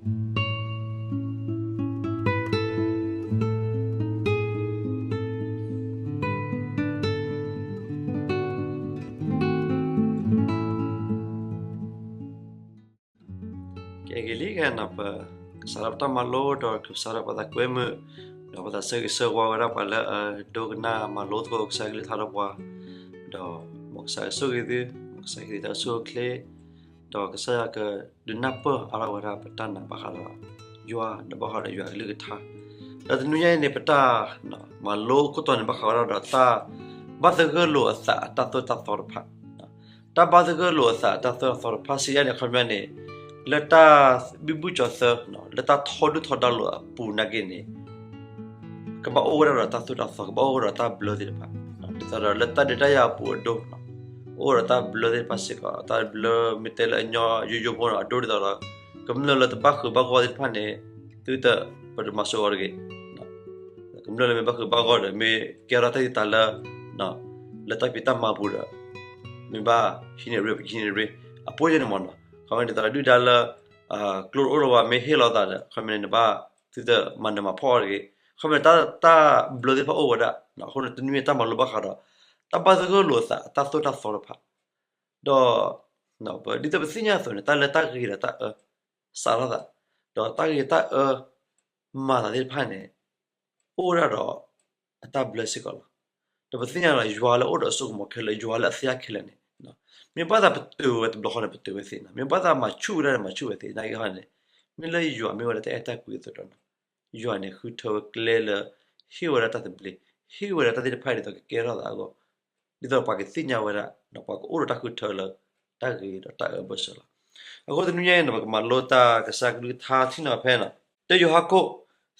ကဲ ဂ့ၤလံ ခဲအံၤန့ၣ် ပကစးထီၣ်ပတၢ်မၤလိ ဒီးကစးထီၣ်ပသးကွဲမုာ် ဒီးပသးဆၢဂ့ၤဆၢဝါဝဲဒၣ်ပှၤလၢအဒိကနၣ်မၤလိသကိးကစၢ်ကလုၢ်ကထါဒီးပှၤ, ဒီးမ်ကစၢ်ယွၤဆိၣ်ဂ့ၤသု, မ်ကစၢ်ယွၤဟ့ၣ်သုတၢ်အိၣ်ဆူၣ်အိၣ်ချ့, ဒီးကစၢ်ယွၤကဒုးနၢ်ပၢၢ်အါထီၣ်ဝဲဒၣ်ပတၢ်နာ်ဘၣ်ဃးဒီးယွၤ, ဒီးဘၣ်ဃးဒီးယွၤအကလုၢ်ကထါ. ဒီးတနွံညါအံၤန့ၣ် ပတၢ်မၤလိခိၣ်တီန့ၣ် ဘၣ်ဃးဝဲဒၣ်ဒီးတၢ်ဘၣ်သဂၢၢ်လိာ်အသးအတၢ်သိၣ်တၢ်သီတဖၣ်. တၢ်ဘၣ်သဂၢၢ်လိာ်အသးအတၢ်သိၣ်တၢ်သီတဖၣ် စံးယါန့ၣ် အခီပညီန့ၣ် လၢတၢ်ဘံဘူကၠီၤသၢ, လၢတၢ်ထီဒုၣ်ထီဒါလိာ်အပူၤနာ်က့န့ၣ် ကဘၣ်အိၣ်ဝဲဒၣ်ဒီးတၢ်သိၣ်တၢ်သီ, ကဘၣ်အိၣ်ဝဲဒီးတၢ်ဘျၢသ့ၣ်တဖၣ်, ဒ်သိးဒီးလၢတၢ်ဒုးတၢ်ယၤအပူၤအဒိ, အိၣ်ဒီးတၢ်ဘျၢသ့ၣ်တဖၣ်စ့ၢ်ကီး, တၢ်ဘျၢမ့ၢ်တဲလၢအညီယိယိဖိန့ၣ် အဒိဒ်သိးဒီး ကမျၢၢ်လၢတဘၣ်ဃုာ်ဘၣ်ဂီၢ်သ့ၣ်တဖၣ်န့ၣ် သုတပတမၤစိအီၤတဂ့ၤ. ကမျၢၢ်လၢမ့ၢ်ဘၣ်ဃုာ်ဘၣ်ဂီၢ်ဒီး မ့ၢ်ကဲထီၣ်တၢ်သံတၢ်လၢ လၢတၢ်ဖံးတၢ်မၤပူၤဒီး မ့ၢ်ဘၣ်ဟံးန့ၢ်ရ့ ပကဟံးန့ၢ်ရ့ အပှဲၤယဲၢ်န့ၣ်မ့ၢ်နီၤ. ခီမ့ၢ်ဒ်သိးဒုၣ်ဒါလၢ ကျိတအိၣ်လၢၤဘၣ် မ့ၢ်ဟ့ၣ်လီၤသးဒီး ခီမ့ၢ်န့ၣ် နဘၣ်သုတမၤနၢၤမၤဖှီၣ်အီၤတဂ့ၤ. ခီမ့ၢ်န့ၣ် တၢ်ဘျၢသ့ၣ်တဖၣ်အိၣ်ဝဲဒၣ်. အဃိန့ၣ် တနွံအံၤတၢ်မၤလိဘၣ်ဃးဒီး တၢ်ဘၣ်သဂၢၢ်လိာ်အသးအတၢ်သိၣ်တၢ်သီတဖၣ် ဒီး ဒ်သိးပသ့ၣ်ညါအသိးန့ၣ် တၢ်လၢတၢ်ဂ့ၤဒီးတၢ်အၢ စးထီၣ်သး, ဒီးတၢ်ဂ့ၤတၢ်အၢ မၤသးသ့ၣ်တဖၣ်န့ၣ် အိၣ်ဝဲဒၣ်ဒီး အတၢ်ဘျၢစ့ၢ်ကီးလီၤ. ဒီးပသ့ၣ်ညါလီၤ ယွၤလၢအိၣ်ဒီးအစိကမီၤခဲလၢာ် ယွၤလၢအသ့အါခဲလၢာ်န့ၣ် မ့ၢ်ဘၣ်သးပတုာ်ဝဲတဘျီဃီန့ၣ် ပတုာ်ဝဲသ့နီၤ, မ့ၢ်ဘၣ်သးမၤဆူၣ်ဝဲဒၣ်န့ၣ် မၤဆူၣ်ဝဲသ့ နာ်က့ဟီန့ၣ် မ့ၢ်လၢယွၤမ့ၢ်ဝဲဒၣ်တၢ်အဲၣ်တၢ်ကွံအသိးဒီး ယွၤန့ၣ် ဃုထၢဝဲကျဲလၢ ဟ့ၣ်ဝဲဒၣ်တၢ်သဘျ့, ဟ့ၣ်ဝဲဒၣ်တၢ်သ့ၣ်တဖၣ်ဒ်သိးကကဲထီၣ်သးအဂီၢ်, ဒ်သိးပှၤကသ့ၣ်ညါဝဲဒၣ် ပှၤကအိၣ်ဒီးတၢ်ဃုထၢလၢ တၢ်ဂ့ၤဒီးတၢ်အၢဘၢၣ်စၢၤလီၤ. အဃိတနွံညါအံၤန့ၣ် ပကမၤလိတၢ်ကစၢ်ကလုၢ်ကထါထံၣ်န့ၣ်ဖဲန့ၣ် တၢယိၤဟၣ်ခိၣ်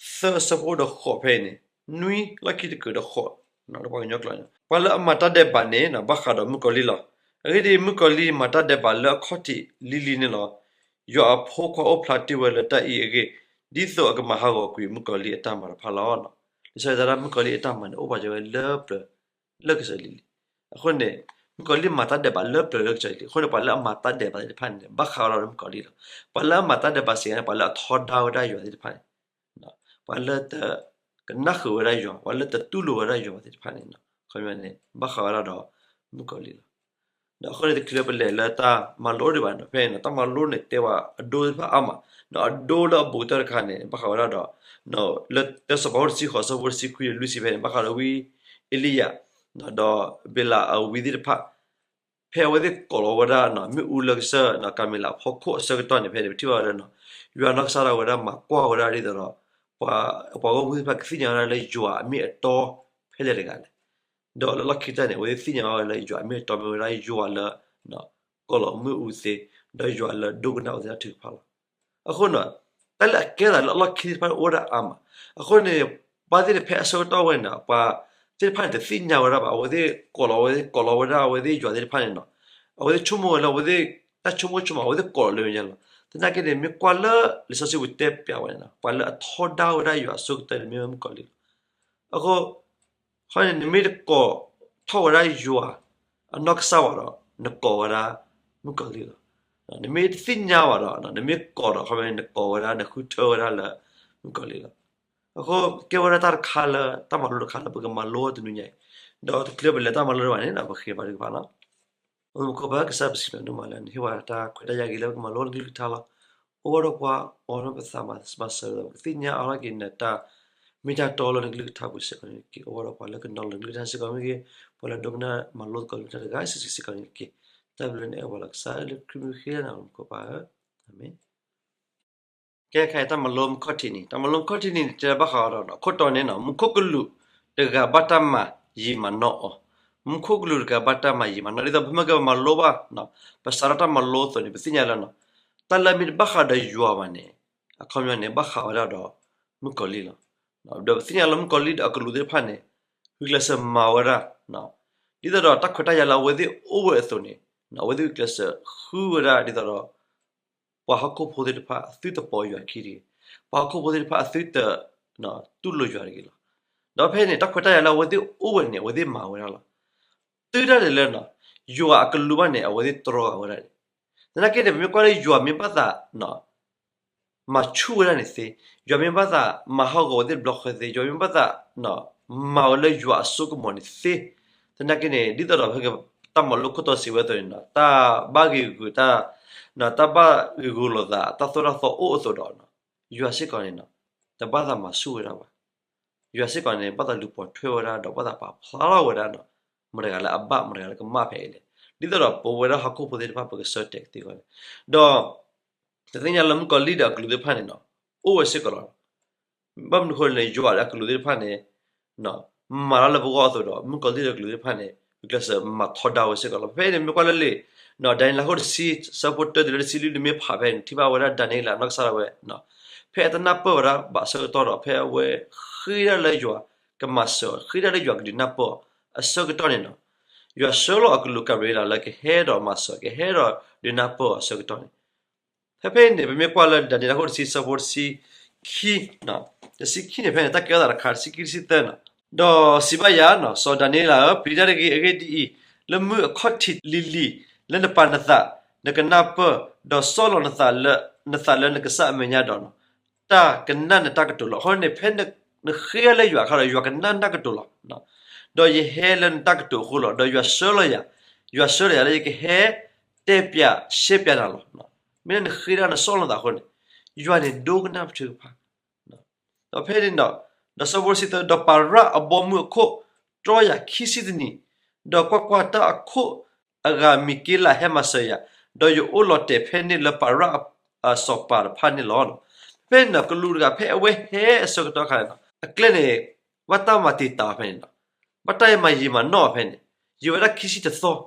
သၢအဆၢဖိဒီးဃိးဖဲအံၤန့ၣ် နွံလီၢ်ခံတကုာ်ဒီးဃိး လၢပှၤကညီကျိာ်န့ၣ် ပှၤလၢအမၤတၢ်ဒဲးဘးန့ၣ် ဘၣ်ဃးဒီးမုၣ်ကီၤလံၢ်လီၤ. အဂ့ၢ်ဒ်အံၤ, မုၣ်ကီၤလံၢ်မၤတၢ်ဒဲးဘးလၢအခီၣ်ထံးလံၤလံၤန့ၣ်လီၤ. ယွၤအဖိခွါအိၣ်ဖျါတ့ၢ်ဝဲလၢတၢ်အံၤအဂ့ၢ်, ဒ်သိးအကမၤဟးဂီၤကွံာ်မုၣ်ကီၤလံၢ်အတၢ်မၤတဖၣ်လီၤ. လံာ်စီဆှံတဲဒၣ်မုၣ်ကီၤလံၢ်အတၢ်မၤန့ၣ် အိၣ်ပာ်စၢၤဝဲလၢပျၢၤ လၢကစၢၢ်လံၤလံၤ. အဃိန့ၣ် မုၣ်ကီၤလံၢ်မၤတၢ်ဒဲးဘးလၢပျၢၤလၢကစၢၢ်လံၤလံၤ. အဃိန့ၣ် ပှၤလၢအမၤတၢ်ဒဲးဘးသ့ၣ်တဖၣ်န့ၣ် ဘၣ်ဃးဝဲဒၣ်ဒီးမုၣ်ကီၤလံၢ်လီၤ. ပှၤလၢအမၤတၢ်ဒဲးဘးစ့ၢ်ကီးန့ၣ် ပှၤလၢအထီဒါဝဲဒၣ်ယွၤသ့ၣ်တဖၣ်န့ၣ် ပှၤလၢတကနၣ်ဃုာ်ဝဲဒၣ်ယွၤ, ပှၤလၢတတူၢ်လိာ်ဝဲဒၣ်ယွၤသ့ၣ်တဖၣ်န့ၣ် ခီပညီန့ၣ် ဘၣ်ဃးဝဲဒၣ်ဒီးမုၣ်ကီၤလံၢ်လီၤ. ဒီးအဃိန့ၣ် တချုးလၢပလဲၤလၢတၢ်မၤလိဒံးဘၣ်န့ၣ် ဖဲန့ၣ် တၢ်မၤလိန့ၣ်တဲဝဲအဒိသ့ၣ်တဖၣ်အါမး, ဒီးအဒိလၢအဘူးကတၢၢ်တခါန့ၣ် ဘၣ်ဃးဝဲဒၣ်ဒီး လၢတၢစီၤပၤခိၣ်တဆံဃိး အဆၢဖိတဆံခွံဒီးလွံၢ်ဆံဖဲန့ၣ် ဘၣ်ဃးဒီးဝံအ့လံယၤ ဒီးဘ့လးအဝံသ့ၣ်တဖၣ် ဖဲအဝဲသ့ၣ်ကိးလီၤဝဲဒၣ် မ့ၣ်အူလၢကစၢၢ်ကၤမ့လးအဖီခိၣ်အဆၢကတီၢ်န့ၣ် ဖဲန့ၣ် ပထံၣ်ဘၣ်ဝဲဒၣ် ယွၤနီၢ်ကစၢ်ဒၣ်ဝဲဒၣ်မၤကွၢ်ဝဲဒၣ်ဒ်သိးဒီး ပှၤ ပှၤဂီၢ်မုၢ်သ့ၣ်တဖၣ်ကသ့ၣ်ညါဝဲဒၣ်လၢယွၤအမ့ၢ်အတီဖဲလဲၣ်တဂၤလဲၣ်. ဒီးလၢလီၢ်ခံကတၢၢ်န့ၣ် အဝဲသ့ၣ်သ့ၣ်ညါဝဲဒၣ်လၢယွၤအမ့ၢ်အတီမ့ၢ်ဝဲဒၣ်ယွၤလၢ ကိးလီၤမ့ၣ်အူသ့, ဒီးယွၤလၢဒိကနၣ်အဝဲသ့ၣ်တၢ်ထုကဖၣ်လီၤ. အဃိန့ၣ် တၢ်လၢအကဲသးလၢအလီၢ်ခံသ့ၣ်တဖၣ်န့ၣ်အိၣ်ဝဲဒၣ်အါမး. အဃိန့ၣ် ပှၤသ့ၣ်တဖၣ်အဆၢကတီၢ်ဝဲန့ၣ် ပှၤသ့ၣ်တဖၣ်န့ၣ် တသ့ၣ်ညါဝဲဒၣ်ဘၣ်, အဝဲသ့ၣ်ကိးလီၤဝဲ ကိးလီၤဝဲဒၣ်အဝဲသ့ၣ်ယွၤသ့ၣ်တဖၣ်န့ၣ်နီၤ, အဝဲသ့ၣ်ဆိကမိၣ်ဝဲလၢအဝဲသ့ၣ် တၢ်ဆိကမိၣ်ဆိကမး အဝဲသ့ၣ်ကိးလီၤလၢညါလီၤ. သနာ်က့န့ၣ် မ့ၢ်ကွၢ်လၢလံာ်စီဆှံပူၤတဲပျးဝဲန့ၣ်နီၤ ပှၤလၢအထီဒါဝဲဒၣ်ယွၤအဆိကတၢၢ်န့ၣ် မ့ၢ်ဝဲမုၣ်ကီၤလံၢ်လီၤ. အဃိ ဃိန့ၣ် နမ့ၢ်တကိးထီၣ်ဝဲဒၣ်ယွၤ အနီၢ်ကစၢ်ဘၣ်ဒီး နကိးဝဲဒၣ်မုၣ်ကီၤလံၢ်လီၤ. နမ့ၢ်တသ့ၣ်ညါဘၣ်ဒီး နမ့ၢ်ကိးဒီး ခီပညီ နကိးဝဲဒၣ် နဃုထၢဝဲဒၣ်လၢမုၣ်ကီၤလံၢ်လီၤ. အဃိ ကဲဝဲဒၣ်တၢ်တခါလၢ တၢ်မၤလိတခါလၢပကမၤလိတနွံညါအံၤ, ဒီးတချုးပလဲၤတၢ်မၤလိဒံးဘၣ်န့ၣ် ပဃ့ဘါထုကဖၣ်လီၤ. အိၣ်မူခိၣ်ပၢ် ကစၢ်ပစံးဘျုးနၤမးလၢ နဟ့ၣ်ဝဲတၢ်ခွဲးတၢ်ယာ်ဂ့ၤလၢပကမၤလိနကလုၢ်ကထါလီၤ. အိၣ်ဝဲဒီးပှၤအီၤဒီးပသးမၤစၢၤဒီး ပကသ့ၣ်ညါအါထီၣ်က့ၤနတၢ်မ့ၢ်တၢ်တီလၢနကလုၢ်ကထါပူၤစ့ၢ်ကီးန့ၣ်တက့ၢ်. အိၣ်ဝဲဒီးပှၤလၢကနီၤလီၤနကလုၢ်ကထါစ့ၢ်ကီးမ့ၢ်ဂ့ၤ, ပှၤလၢဒိကနၣ်မၤလိသကိးနကလုၢ်ကထါတဂၤစ့ၢ်ကီးစ့ၢ်ကီးန့ၣ်တက့ၢ်. တၢ်ဘျုးန့ၣ်အဲၣ်ပှၤလီၤကစၢ်လၢခရံာ်မ့ၢ်ဃ့လၢနၤ အိၣ်မူခိၣ်ပၢ်ဧၢ, အၤမ့ၣ်. ကဲခဲအံၤ တၢ်မၤလိမူခိၣ်ထံးနံၤ, တၢ်မၤလိမူခိၣ်ထံးနံၤန့ၣ် တဲဘၣ်ဃးဒီး ခိၣ်တီန့ၣ်နီၤ မူခိၣ်ကလူးတဂၤဘၣ်တၢ်မၤယံာ်မၤနီၣ်အီၤ, မူခိၣ်ကလူးတဂၤဘၣ်တၢ်မၤယံာ်မၤနီၣ်, ဒ်သိးပမ့ၢ်ကမၤလိဘၣ် ပစးထီၣ်တၢ်မၤလိအသိးန့ၣ် ပသ့ၣ်ညါလၢ တၢ်လၢအမ့ၢ်တဘၣ်ဃးဒီးယွၤဘၣ်န့ၣ် အခီပညီန့ၣ် ဘၣ်ဃးဝဲဒၣ်ဒီးမုၣ်ကီၤလံၢ်လီၤ. ဒီးပသ့ၣ်ညါလၢမုၣ်ကီၤလံၢ်ဒီးအကလူးသ့ၣ်တဖၣ်န့ၣ် ဂုာ်ကျဲးစၢးမၤဝဲဒၣ် ဒ်သိးဒီးတၢ်ခွဲးတၢ်ယာ်လၢအဝဲသ့ၣ်အိၣ်ဝဲအသိးန့ၣ် အဝဲသ့ၣ်ဂုာ်ကျဲးစၢးဃုဝဲဒၣ်ဒ်သိးဒီး ပှၤဟီၣ်ခိၣ်ဖိသ့ၣ်တဖၣ်အသုတပိာ်ယွၤခံတဂ့ၤ, ပှၤဟီၣ်ခိၣ်ဖိသ့ၣ်တဖၣ်အသုတ တူၢ်လိာ်ယွၤတဂ့ၤလီၤ. ဒီးဖဲန့ၣ် တၢ်ခွဲးတၢ်ယာ်လၢအဝဲသ့ၣ်အိၣ်ဝဲန့ၣ် အဝဲသ့ၣ်မၤဝဲဒၣ်လီၤ. တုၤဒၣ်လဲာ်လၢ ယွၤအကလူးဘၣ်န့ၣ် အဝဲသ့ၣ်တြီဂၤဝဲဒၣ်န့ၣ်. သနာ်က့န့ၣ် ပမ့ၢ်ကွၢ်လၢယွၤမ့ၢ်ဘၣ်သး မၤဆူၣ်ဝဲဒၣ်န့ၣ်သ့, ယွၤမ့ၢ်ဘၣ်သးမၤဟးဂီၤဝဲသ့ၣ်တဘျီဃီသ့, ယွၤမ့ၢ်ဘၣ်သး မၤဝဲလၢယွၤအစိကမီၤန့ၣ်သ့, သနာ်က့န့ၣ် ဒ်သိးဒီးဖဲတၢ်မၤလိခိၣ်တီစံးဝဲအသိးန့ၣ်နီၤ, တၢ်ဘၣ်ဂ့ၤဂုာ်တၢ်, တၢ်ဘၣ်ဂ့ၤဂုာ်လိာ်သး တၢ်သိၣ်တၢ်သီအိၣ်အသိးဒီး ယွၤစ့ၢ်ကီးန့ၣ် တဘၣ်သးမၤဆူၣ်ဝဲဒၣ်ဘၣ်. ယွၤစ့ၢ်ကီးန့ၣ် ဘၣ်သးလူၤပိာ်ထွဲဝဲဒၣ် ဒီးဘၣ်သးပာ်ဖျါထီၣ်ဝဲဒၣ်နီၤ, မတၤတဂၤလၢအဘၣ် မတၤတဂၤလၢကမၣ်ဖဲအံၤလဲၣ်. ဒ်သိးဒီးပဝဲဒၣ်ဟီၣ်ခိၣ်ဖိသ့ၣ်တဖၣ် ပကဆၢတဲာ်ကသ့အဂီၢ်န့ၣ်, ဒီး တသ့ၣ်ညါလၢမုၣ်ကီၤလံၢ်ဒီးအကလူးသ့ၣ်တဖၣ်န့ၣ်နီၤ, အိၣ်ဝဲစ့ၢ်ကီးလီၤ. ဘၣ်မနုၤအဃိလဲၣ်န့ၣ် ယွၤဒီးအကလူးသ့ၣ်တဖၣ်န့ၣ် မၤတၢ်လၢပဂီၢ်အသိးဒီး မုၣ်ကီၤလံၢ်ဒီးအကလူးသ့ၣ်တဖၣ်န့ၣ် ပကျဲးစၢးမၤထီဒါဝဲစ့ၢ်ကီးလီၤ. ဖဲအံၤန့ၣ် မ့ၢ်ကွၢ်လၢလံာ် ဒၤနံးယ့လးခိၣ်တဆံ ဆၢဖိတၢတုၤလၢတဆံလွံၢ်န့ၣ် မ့ၢ်ဖးဖဲန့ၣ် ထံၣ်ဘၣ်ဝဲဒၣ်ဒၤနံးယ့လးနီၢ်ကစၢ်ဒၣ်ဝဲ ဖဲအတနၢ်ပၢၢ်ဝဲဒၣ်ဘၣ်အဆၢကတီၢ်ဒီး ဖဲအဝဲဃ့ဒၣ်လၢယွၤကမၤစၢၤအီၤ, ဃ့ဒၣ်လၢယွၤကဒုးနၢ်ပၢၢ်အီၤအဆၢကတီၢ်န့ၣ်နီၤ, ယွၤဆှၢလီၤအကလူးကၤဘြံၤအ့လးလၢကဟဲဒီးမၤစၢၤ ကဟဲဒီးဒုးနၢ်ပၢၢ်အီၤအဆၢကတီၢ်န့ၣ် ဖဲဖဲအံၤန့ၣ် ပမ့ၢ်ကွၢ်လၢဒၤနံးယ့လးခိၣ်တဆံ ဆၢဖိတဆံခံ, တဆံခံန့ၣ် ဖဲန့ၣ် တၢ်ကဲထီၣ်သးတခါ တဆံခံ တဆံသၢနီၤ, ဒီးစံးဘၣ်ယၤနီၤ, စီၤဒၤနံးယ့လးဧၢ, ပျံၤတၢ်တဂ့ၤ, အဂ့ၢ်ဒ်အံၤ, လၢမုၢ်အခီၣ်ထံးလံၤလံၤ လၢနပာ်နသး, နကနၢ်ပၢၢ်, ဒီးဆီၣ်လီၤနသးလၢ နသးလၢနကစၢ်အမဲာ်ညါဒီး တၢ်ကနၣ်နတၢ်ကတိၤလီၤ. အဃိန့ၣ် ဖဲနဃ့ဒၣ်လၢယွၤအခါဒီး ယွၤကနၣ်နတၢ်ကတိၤလီၤ. ဒီးယဟဲလၢနတၢ်ကတိၤအဃိလီၤ. ဒီးယွၤဆှၢလီၤယၤ, ယွၤဆှၢလီၤယၤလၢယကဟဲတဲပျးရှဲပျးနၤလီၤ. မ့ၢ်လၢနဃ့ဒၣ်နဆီၣ်လီၤနသးအဃိန့ၣ် ယွၤန့ၣ်ဒိကနၣ်ပထုကဖၣ် ဒီးဖဲန့ၣ်ဒီး ဒီးဆၢဖိတဆံသၢ, ဒီးပၤရၣ်အဘီအမုၢ်အခိၣ်တြီယၤခံဆံတနံၣ်, ဒီးကွၢ်ကွၢ်, တၢ်အခိၣ်အဂၤမံၤက့လးဟဲမၤစၢၤယၤ, ဒီးယအိၣ်လီၤတဲာ်ဖဲန့ၣ်လၢပၤရၣ်အစီၤပၤတဖၣ်န့ၣ်လီၤ. ဖဲန့ၣ်ဒီး ကလူးတဂၤဖဲအဝဲဟဲအဆၢကတီၢ်အခါန့ၣ်ဒီး အကျဲန့ၣ် ဘၣ်တၢ်မၤတံာ်တာ်အီၤဖဲန့ၣ်ဒီး ဘၣ်တၢ်မၤယံာ်မၤနီၣ်အီၤဖဲန့ၣ် ယံာ်ဝဲဒၣ်ခံဆံတသီ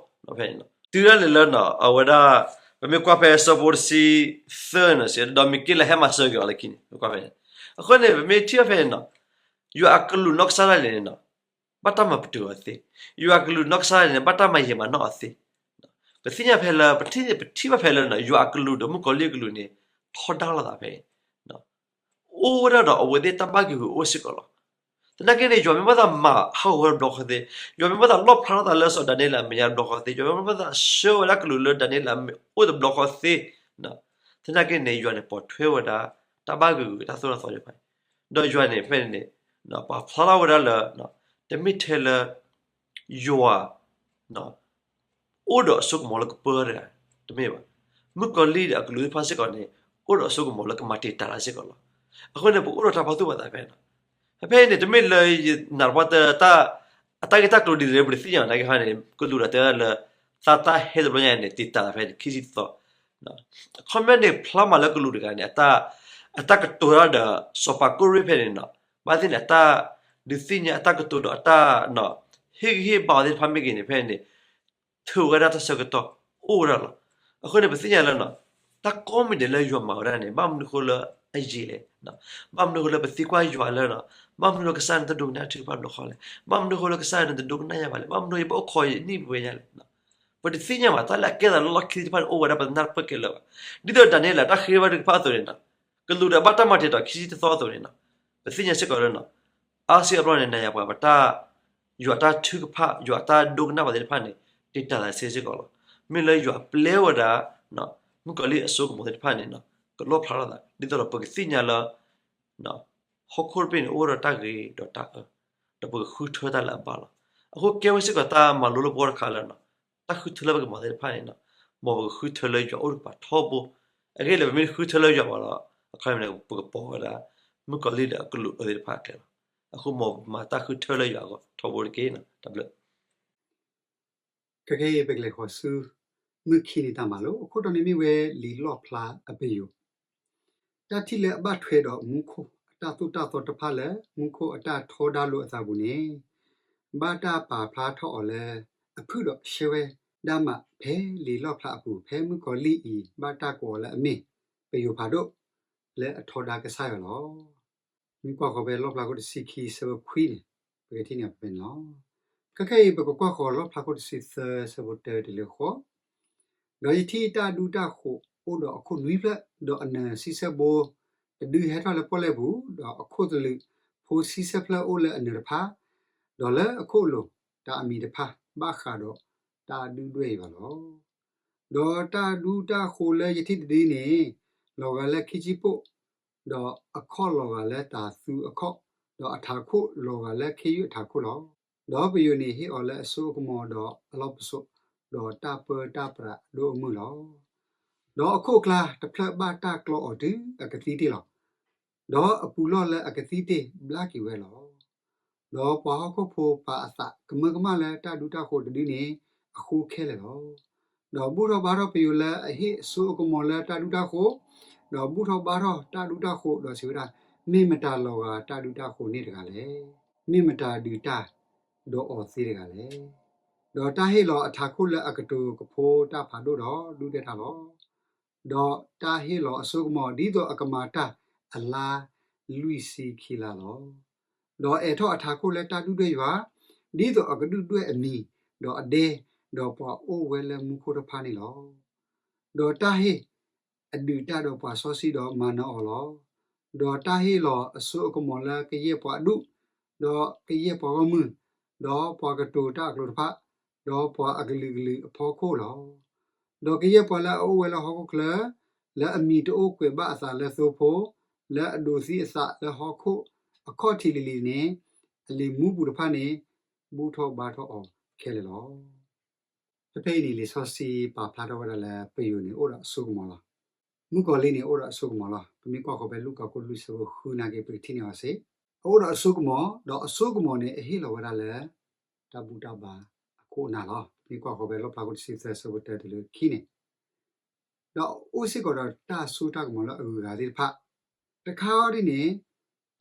ဖဲန့ၣ် တုၤဒၣ်လဲာ်လၢ အဝဲဒၣ် ပမ့ၢ်ကွၢ်ဖဲဆၢဖိတဆံသၢန့ၣ် ဒီးမံၤက့လးဟဲမၤစၢၤက့ၤအီၤလၢခံန့ၣ် ပကွၢ်ဖဲန့ၣ်. အဃိန့ၣ် ပမ့ၢ်ထံၣ်ဘၣ်ဖဲန့ၣ်နီၤ ယွၤအကလူးနီၢ်ကစၢ်ဒၣ်လဲာ်န့ၣ်နီၤ ဘၣ်တၢ်မၤပတုာ်အီၤသ့, ယွၤအကလူးနီၢ်ကစၢ်ဒၣ်လဲာ်န့ၣ် ဘၣ်တၢ်မၤယံာ်မၤနီၣ်အီၤသ့. ပသ့ၣ်ညါဖဲလၢ ပထံၣ် ပထံၣ်ဘၣ်ဖဲလၢ ယွၤအကလူးဒီးမုၣ်ကီၤလံၢ်အကလူးန့ၣ် ထီဒါလိာ်သးဖဲ အိၣ်ဝဲဒၣ်ဒီးအဝဲသ့ၣ်တၢ်ဘၣ်ဂ့ၤဂ့ၤအိၣ်စ့ၢ်ကီးလီၤ. သနာ်က့န့ၣ် ယွၤမ့ၢ်ဘၣ်သးမၤဟးဂီၤဝဲတဘျီဃီသ့, ယွၤမ့ၢ်ဘၣ်သးလီၣ်ဖျါထီၣ်သးလၢစီၤဒၤနံးယ့လးအမဲာ်ညါတဘျီဃီသ့, ယွၤမ့ၢ်ဘၣ်သးဆှၢဝဲဒၣ်ကလူးလၢဒၤနံးယ့လးအမဲာ်အိၣ်တဘျီဃီသ့, သနာ်က့န့ၣ် ယွၤန့ၣ်ပိာ်ထွဲဝဲဒၣ် တၢ်ဘၣ်ဂ့ၤဂ့ၤတၢ်သိၣ်တၢ်သီသ့ၣ်တဖၣ်, ဒီးယွၤန့ၣ်ဖဲန့ၣ် ပာ်ဖျါထီၣ်ဝဲဒၣ်လၢ တမ့ၢ်ထဲလၢ ယွၤ အိၣ်ဒီးအစိကမီၤလၢကပၢတဂၤ တမ့ၢ်ဘၣ်. မုၣ်ကီၤလံၢ်ဒီးအကလူးသ့ၣ်တဖၣ်စ့ၢ်ကီးန့ၣ် အိၣ်ဒီးအစိကမီၤလၢကမၤတံာ်တာ်တၢ်စ့ၢ်ကီးလီၤ. အဃိန့ၣ် ပအိၣ်ဒီးတၢ်ဖးသူၣ်ပာ်သးဖဲန့ၣ်, ဖဲအံၤန့ၣ် တမ့ၢ်လၢယနာ်သပှၢ်တၢၢ် အတၢ်ဂ့ၢ်တၢ်ကျိၤဒ်လဲၣ် ပတသ့ၣ်ညါဘၣ် သနာ်က့န့ၣ် ကလူးတဂၤတဲဝဲဒၣ်လၢ သးတၢ်ဟဲတဘျီညါန့ၣ် တံာ်တာ်သးဖဲန့ၣ် ခံဆံတသီ အခီပညီန့ၣ် ဖျါမးလၢကလူးတဂၤန့ၣ် အတၢ်ကတိၤတၢ်ဒီး စီၤပၤကိရ့ၣ်ဖဲန့ၣ်နီၤ, ဘၣ်သ့ၣ်န့ၣ် အတၢ်ဒုးသ့ၣ်ညါ အတၢ်ကတိၤဒီးအတၢ် ဟ့ၣ်ဂံၢ်ဟ့ၣ်ဘါအီၤသ့ၣ်တဖၣ်မ့ၢ်ဂ့ၤန့ၣ် ဖဲန့ၣ် ထုးဝဲဒၣ်တၢ်ဆၢကတီၢ်အိၣ်ဝဲဒၣ်လီၤ. အဃိန့ၣ် ပသ့ၣ်ညါလၢ တၢ်ကိးမံၤဒဲးလၢယွၤမၤဝဲဒၣ်န့ၣ် ဘၣ်မနုၤအဃိလၢအယံာ်လဲၣ်, ဘၣ်မနုၤအဃိလၢပသံကွၢ်ယွၤလၢ ဘၣ်မနုၤလၢကစၢ်နတဒိကနၣ်ထုကဖၣ်တဘျီဃီလဲၣ်, ဘၣ်မနုၤအဃိလၢကစၢ်နတဒိကနၣ်ယၤဘၣ်လဲၣ်, ဘၣ်မနုၤယဘၣ်အိၣ်ခိးယနံၣ်ပဝဲညါလဲၣ်. ပတသ့ၣ်ညါဘၣ် တၢ်လၢအကဲသးလၢလီၢ်ခံသ့ၣ်တဖၣ်န့ၣ် အိၣ်ဝဲဒၣ်ပနၢ်တပၢၢ်ကဲလၢၤဘၣ်. ဒ်သိးဒၤနံးယ့လးတၢ်ဃ့ဘါထုကဖၣ်အသိးန့ၣ်နီၤ, ကလူးဒီးဘၣ်တၢ်မၤတံာ်တာ်ခံဆံတသီအသိးန့ၣ်နီၤ, ပသ့ၣ်ညါစ့ၢ်ကီးလၢ အါစုအါဘျီန့ၣ် နၤယၤပှၤပတၢ် ယွၤတၢ်ထုကဖၣ် ယွၤတၢ်ဒိကနၣ်ပှၤသ့ၣ်တဖၣ်န့ၣ် တံာ်တာ်သးစ့ၢ်ကီးလီၤ. မ့ၢ်လၢယွၤပျဲဝဲဒၣ် မုၣ်ကီၤလံၢ်အစိကမီၤသ့ၣ်တဖၣ်န့ၣ် ကလီၣ်ဖျါထီၣ်သး ဒ်သိးဒီးပကသ့ၣ်ညါလၢ ဟီၣ်ခိၣ်တဘ့ၣ်န့ၣ် အိၣ်ဒီးတၢ်ဂ့ၤဒီးတၢ်အၢ, ဒီးပကဃုထၢတၢ်လၢအဘၣ်လီၤ. အဃိကဲဝဲစ့ၢ်ကီးတၢ်မၤလိလၢပဂီၢ်တခါလၢ တၢ်ဃုထၢလၢပကမၤသ့ၣ်တဖၣ်န့ၣ် မ်ပကဃုထၢလၢယွၤအိၣ်တကပၤထီဘိ. အဂ့ၢ်လၢပမ့ၢ်ဃုထၢလၢယွၤဘၣ်ဒီး အခီပညီန့ၣ် ပကပိာ်ဝဲဒၣ် မုၣ်ကီၤလံၢ်ဒီးအကလူးအၢသ့ၣ်တဖၣ်အကျဲလီၤ. အဃိမ်ပမၤတၢ်ဃုထၢလၢယွၤအဂီၢ်ထီဘိတက့ၢ်. တၢ်ဘျုး ခဲကနံၣ်အံၤ ပကလဲၤဃီၤဆူ မုၢ်ခံနံၤတၢ်မၤလိ အခိၣ်တီန့ၣ်မ့ၢ်ဝဲလံာ်လီၣ်ဖျါအပယိၤ, တၢ်ထံၣ်လၢအဘၣ်ထွဲဒီးမူခိၣ်အတၢ်သိၣ်တၢ်သီတဖၣ်လၢ မူခိၣ်အတၢ်ထီဒါလိာ်အသးပူၤန့ၣ် ဘၣ်တၢ်ပာ်ဖျါထီၣ်အီၤလၢ အဖုၣ်ဒီးရှဲဝဲဒၣ်မးဖဲလံာ်လီၣ်ဖျါအပူၤ ဖဲမုၣ်ကီၤလံၢ်အံၤ ဘၣ်တၢ်ကိးအီၤလၢအမ့ၢ် ပယိၤဖးဒိၣ် လၢအထီဒါကစၢ်ယွၤလီၤ. မ့ၢ်ကွၢ်ဃီၤဖဲလီၣ်ဖျါခိၣ်တဆံခံဆၢဖိခွံန့ၣ် ပကထံၣ်န့ၢ်အီၤဖဲန့ၣ်လီၤ. ခဲကနံၣ်အံၤ ပကကွၢ်ဃီၤလီၣ်ဖျါခိၣ်တဆံသၢဆၢဖိတၢတုၤလၢဃိး, ဒီးယထံၣ်တၢ်ဒူတၢ်ဃိးအိၣ်ဒီးအခိၣ်နွံဖျၢၣ်, ဒီးအနၢၤဆံဆၢဘိတဒုဟဲထီၣ်လၢပီၣ်လဲၣ်ပူၤ, ဒီးအခိၣ်သလုးဖိဆံဆၢဖျၢၣ်အိၣ်လၢအနၢၤတဖၣ်, ဒီးလၢအခိၣ်အလိၤတၢ်အမံၤတဖၣ် ဘၣ်ဃးဒီးတၢ်ဒုၣ်ဒွဲၣ်အံၤဘၣ်လီၤ. ဒီးတၢ်ဒူတၢ်ဃိးလၢယထံၣ်တဒုန့ၣ် လီၤဂာ်လၢခံဆံပိၣ် ဒီးအခီၣ်လီၤဂာ်လၢတၤသူအခီၣ်, ဒီးအထးခိၣ်လီၤဂာ်လၢခ့ယုၢ်အထးခိၣ်လီၤ. ဒီးပယိၤန့ၣ်ဟ့ၣ်အီၤလၢအစိအကမီၤဒီးအလီၢ်ပစိာ်, ဒီးတၢ်ပၢတၢ်ပြးဒိၣ်အမုၢ်လီၤ. ဒီးအခိၣ်အကျါတဖျၢၣ်ဘၣ်တၢ်ကျီအီၤတုၤအကသံတ့ၢ်လီၤ. ဒီးအပူၤလီၢ်လၢအကသံတ့ၢ်ဘျါက့ၤဝဲလီၤ. ဒီးပှၤဟီၣ်ခိၣ်ဖိပာ်အသးကမၢကမၣ်လၢတၢ်ဒူတၢ်ဃိးတဒုန့ၣ်အဃိခဲလၢာ်လီၤ. ဒီးဘူၣ်ထီၣ်ဘါထီၣ်ပယိၤလၢအဟ့ၣ်အစိအကမီၤလၢတၢ်ဒူတၢ်ဃိး, ဒီးဘူၣ်ထီၣ်ဘါထီၣ်တၢ်ဒူတၢ်ဃိးဒီးစံးဝဲဒၣ်, မ့ၢ်မတၤလီၤဂာ်တၢ်ဒူတၢ်ဃိးန့ၣ်တဂၤလဲၣ်. မ့ၢ်မတၤဒုးတၢ်ဒီးအီၤသ့တဂၤလဲၣ်. ဒီးတၢ်ဟ့ၣ်လီၤအထးခိၣ်လၢအကတိၤကဖိတၢ်ဖးဒိၣ်ဒီးဒူၣ်ဒွဲၣ်တၢ်လီၤ. ဒီးတၢ်ဟ့ၣ်လီၤအစိကမီၤဒ်သိးအကမၤတၢ်အလါလွံၢ်ဆံခံလါလီၤ. ဒီးအဲးထီၣ်အထးခိၣ်လၢတၢ်ဒူၣ်ဒွဲၣ်ယွၤ, ဒ်သိးအကဒူၣ်ဒွဲၣ်အမံၤ, ဒီးအဒဲ, ဒီးပှၤအိၣ်ဝဲလၢမူခိၣ်တဖၣ်န့ၣ်လီၤ. ဒီးတၢ်ဟ့ၣ်အဒုးတၢ်ဒီးပှၤစီဆှံဒီးမၤနၢၤအီၤလီၤ. ဒီးတၢ်ဟ့ၣ်လီၤအစိအကမီၤလၢကယဲၢ်ပှၤအဒူၣ်, ဒီးကယဲၢ်ပှၤဂီၢ်မုၢ်, ဒီးပှၤကတိၤတၢ်အကျိၤတဖၣ်, ဒီးပှၤအကလုာ်ကလုာ်အဖီခိၣ်လီၤ. ဒီးကယဲၢ်ပှၤလၢအအိၣ်ဝဲလၢဟီၣ်ခိၣ်ချၢ, လၢအမံၤတအိၣ်ကွဲးဘၣ်အသးလၢသိဖိ, လၢအဒိးသံအသးလၢဟီၣ်ခိၣ်အခီၣ်ထံးလံၤလံၤန့ၣ်, အလံာ်မူပူၤတဖၣ်န့ၣ် ဘူၣ်ထီၣ်ဘါထီၣ်အီၤခဲလၢာ်လီၤ. ဖဲဖဲအံၤန့ၣ် လံာ်စီဆှံပာ်ဖျါထီၣ်ဝဲဒၣ်လၢပယိၤန့ၣ်အိၣ်ဒီးအစိကမီၤလီၤ. မုၣ်ကီၤလံၢ်န့ၣ်အိၣ်ဒီးအစိကမီၤလီၤ. ပမ့ၢ်ကွၢ်ဃီၤဖဲလူၤကၣ်ခိၣ်လွံၢ်ဆၢဖိဃုနာ်က့ ပကထံၣ်န့ၢ်အီၤစ့ၢ်, အအိၣ်ဒီးအစိကမီၤ, ဒီးအစိကမီၤန့ၣ် အဟ့ၣ်လီၤဝဲဒၣ်လၢ တၢ်ဘူၣ်တၢ်ဘါအခိၣ်အနၢ်လီၤ. ပမ့ၢ်ကွၢ်ဃီၤဖဲလီၣ်ဖျါခိၣ်တဆံသၢဆၢဖိတၢတုၤလၢခံန့ၣ်, ဒီးအိၣ်စ့ၢ်ကီးဒီးတၢ်စိတၢ်ကမီၤလၢအဂုၤအဂၤသ့ၣ်တဖၣ်, တခါအံၤဒ်န့ၣ်,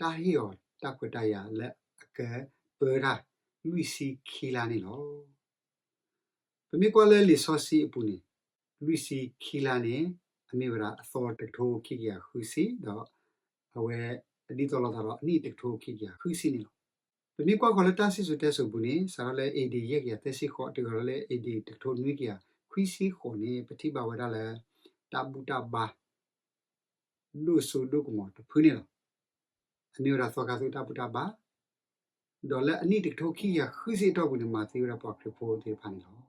တၢ်ဟ့ၣ်အီၤတၢ်ခွဲးတၢ်ယာ်လၢအကပၢတၢ်လွံၢ်ဆံခံလါန့ၣ်လီၤ. ပမ့ၢ်ကွၢ်လၢလံာ်စီဆှံအပူၤန့ၣ်, လွံၢ်ဆံခံလါန့ၣ် အမ့ၢ်ဝဲဒၣ်အသီတကထိခံကယၤဃုဆံ, ဒီးအဝဲအဒ်သိးလိာ်သးဒီးအနံၣ်တကထိခံကယၤဃုဆံန့ၣ်လီၤ. ပမ့ၢ်ကွၢ်ဃီၤလၢတၢ်စံၣ်စိၤတဲစိၤအပူၤန့ၣ် စးထီၣ်လၢ A D ယဲၢ်ကယၤသၢဆံဃိး တုၤဃီၤလၢ A D တကထိနွံကယၤခွံဆံဃိးန့ၣ် ပထံၣ်ဘၣ်ဝဲဒၣ်လၢ တၢ်ဘူၣ်တၢ်ဘါ ဒိၣ်စိဒိၣ်ကမီၤတဖုန့ၣ်လီၤ. အမ့ၢ်ဝဲဒၣ်သီခါဆူတၢ်ဘူၣ်တၢ်ဘါ, ဒီးလၢအနံၣ်တကထိခံကယၤဃုဆံအတီၢ်ပူၤန့ၣ် မၤသံဝဲဒၣ်ပှၤခရံာ်ဖိသ့ၣ်တဖၣ်န့ၣ်လီၤ.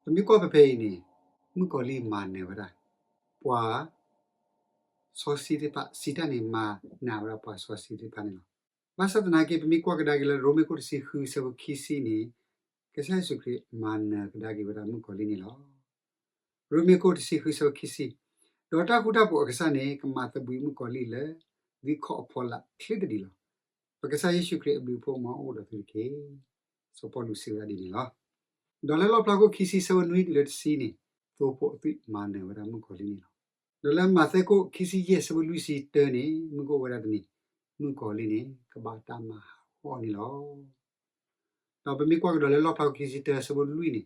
ပမ့ၢ်ကွၢ်ဖဲဖဲအံၤန့ၣ်, မုၣ်ကီၤလံၢ်မၤနၢၤဝဲဒၣ် ပှၤစီဆှံသ့ၣ်တဖၣ်, စံးတၢ်န့ၣ် မၤနၢၤဝဲဒၣ်ပှၤစီဆှံသ့ၣ်တဖၣ်န့ၣ်လီၤ. ဘၣ်ဆၣ်သနာ်က့ ပမ့ၢ်ကွၢ်ကဒါက့ၤလၢရိမ့ၤခိၣ်တဆံဃုဆၢဖိခံဆံန့ၣ်, ကစၢ်ယ့ၣ်ၡူးခရံာ်မၤနၢၤကဒါက့ၤဝဲဒၣ်မုၣ်ကီၤလံၢ်န့ၣ်လီၤ. ရိမ့ၤခိၣ်တဆံဃုဆၢဖိခံဆံ, ဒီးတၢ်ဃူတၢ်ဖိးအကစၢ်န့ၣ် ကမၤသဘှံးမုၣ်ကီၤလံၢ်လၢ သုခီၣ်အဖီလာ်ချ့သဒံးလီၤ. ပကစၢ်ယ့ၣ်ၡူးခရံာ်အဘျုးအဖှိၣ်မ်အိၣ်ဒီးသုတက့ၢ်. စီၤပီလူးစံးဝဲဒၣ်ဒ်န့ၣ်လီၤ. ဒီးလၢလီၣ်ဖျါခိၣ်ခံဆံဆၢဖိနွံတုၤလၢတဆံန့ၣ်, သိဖိအသွံၣ်မၤနၢၤဝဲဒၣ်မုၣ်ကီၤလံၢ်န့ၣ်လီၤ. ဒီးလၢမးသဲခိၣ်ခံဆံယဲၢ်ဆၢဖိလွံၢ်ဆံတၢန့ၣ် မုၢ်ကအိၣ်ဝဲဒၣ်တနံၤ, မုၣ်ကီၤလံၢ်န့ၣ် ကဘၣ်တၢ်မၤဟးဂီၤအီၤန့ၣ်လီၤ. ဒီးပမ့ၢ်ကွၢ်ကဒီးလၢလီၣ်ဖျါခိၣ်ခံဆံတၢဆၢဖိလွံၢ်န့ၣ်,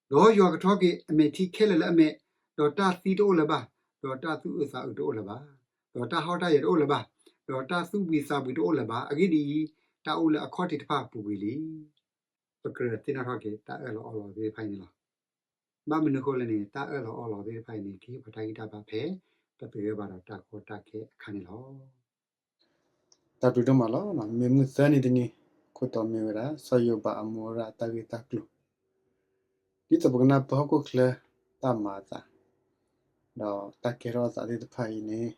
ဒီးယွၤကထီက့ၤအမဲာ်ထံခဲလၢာ်လၢအမဲာ်, ဒီးတၢ်သံတအိၣ်လၢၤဘၣ်, ဒီးတၢ်သူၣ်အုးသးအုးတအိၣ်လၢၤဘၣ်, ဒီးတၢ်ဟီၣ်တၢ်ယၢၤတအိၣ်လၢၤဘၣ်, ဒီးတၢ်သူၣ်ဘှံးသးဘှံးတအိၣ်လၢၤဘၣ်. အဂ့ၢ်ဒ်အံၤ, တၢ်အိၣ်လၢအခီၣ်ထံးတဖၣ်ပူၤကွံာ်လံ. ပကြၢးသ့ၣ်နီၣ်ထီၣ်က့ၤတၢ်အၢၣ်လီၤအီလီၤသ့ၣ်တဖၣ်အံၤန့ၣ်လီၤ. ဘၣ်မနုၤအဃိလဲၣ်န့ၣ်, တၢ်အၢၣ်လီၤအီလီၤသ့ၣ်တဖၣ်အံၤန့ၣ် ကဟ့ၣ်ပှၤတၢ်ဂံၢ်တၢ်ဘါဖဲ ပသဂၢၢ်ဘၣ်ဒီးတၢ်ကီတၢ်ခဲအခါန့ၣ်လီၤ. တၢ်ဘျုးဒိၣ်မးလီၤ. မ့ၢ်မုၢ်သၢနံၤတနံၤ ခိၣ်တီမ့ၢ်ဝဲဒၣ် စီၤယိၤဘးအမူဝဲဒၣ်တၢ်ဂ့ၢ်တၢ်ကျိၤ ဒ်သိးပကနၢ်ပၢၢ်ဟီၣ်ခိၣ်ချၢတၢ်မၤအသး ဒီးတၢ်ကဲထီၣ်အသးသ့ၣ်တဖၣ်အံၤန့ၣ်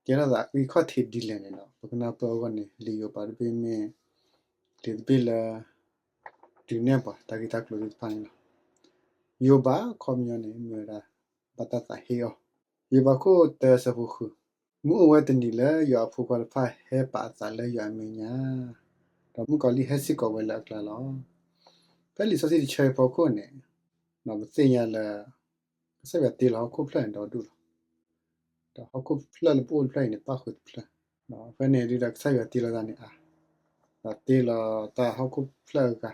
ကဲထီၣ်သးဂံၢ်ခီၣ်ထံးဒ်လဲၣ်န့ၣ်ဒီး ပကနၢ်ပၢၢ်အဂီၢ်န့ၣ် လံာ်ယိၤဘးတဘ့ၣ်မ့ၢ် လံာ်တဘ့ၣ်လၢ ဒုးနဲၣ်ပှၤတၢ်ဂ့ၢ်တၢ်ကျိၤသ့ၣ်တဖၣ်န့ၣ်လီၤ. ယိၤဘးအခီပညီန့ၣ် မ့ၢ်ဝဲဒၣ် ဘၣ်တၢ်သးဟ့အီၤ. ယိၤဘးခိၣ်တၢဆၢဖိဃု, မုၢ်အိၣ်ဝဲတနံၤလၢယွၤအဖိခွါတဖၣ်ဟဲပာ်အသးလၢယွၤအမဲာ်ညါ, ဒီးမုၣ်ကီၤလံၢ်ဟဲစ့ၢ်ကီးဝဲလၢအကျါလီၤ. ဖဲလံာ်စီဆှံတဆၢအံၤအဖီခိၣ်န့ၣ် ပသ့ၣ်ညါလၢ ကစၢ်ယွၤတ့လီၤဟီၣ်ခိၣ်ဖျၢၣ်န့ၣ်ဒီဒူၣ်လီၤ. ဒီးဟီၣ်ခိၣ်ဖျၢၣ်လၢပအိၣ်တဖျၢၣ်အံၤန့ၣ် ပၣ်ဃုာ်တဖျၢၣ်, ဒီးဖဲန့ၣ်ဒုးဒီးကစၢ်ယွၤတ့လီၤသးန့ၣ်အါ, ဒီးတ့လီၤတၢ်ဟီၣ်ခိၣ်ဖျၢၣ်အဂၤ,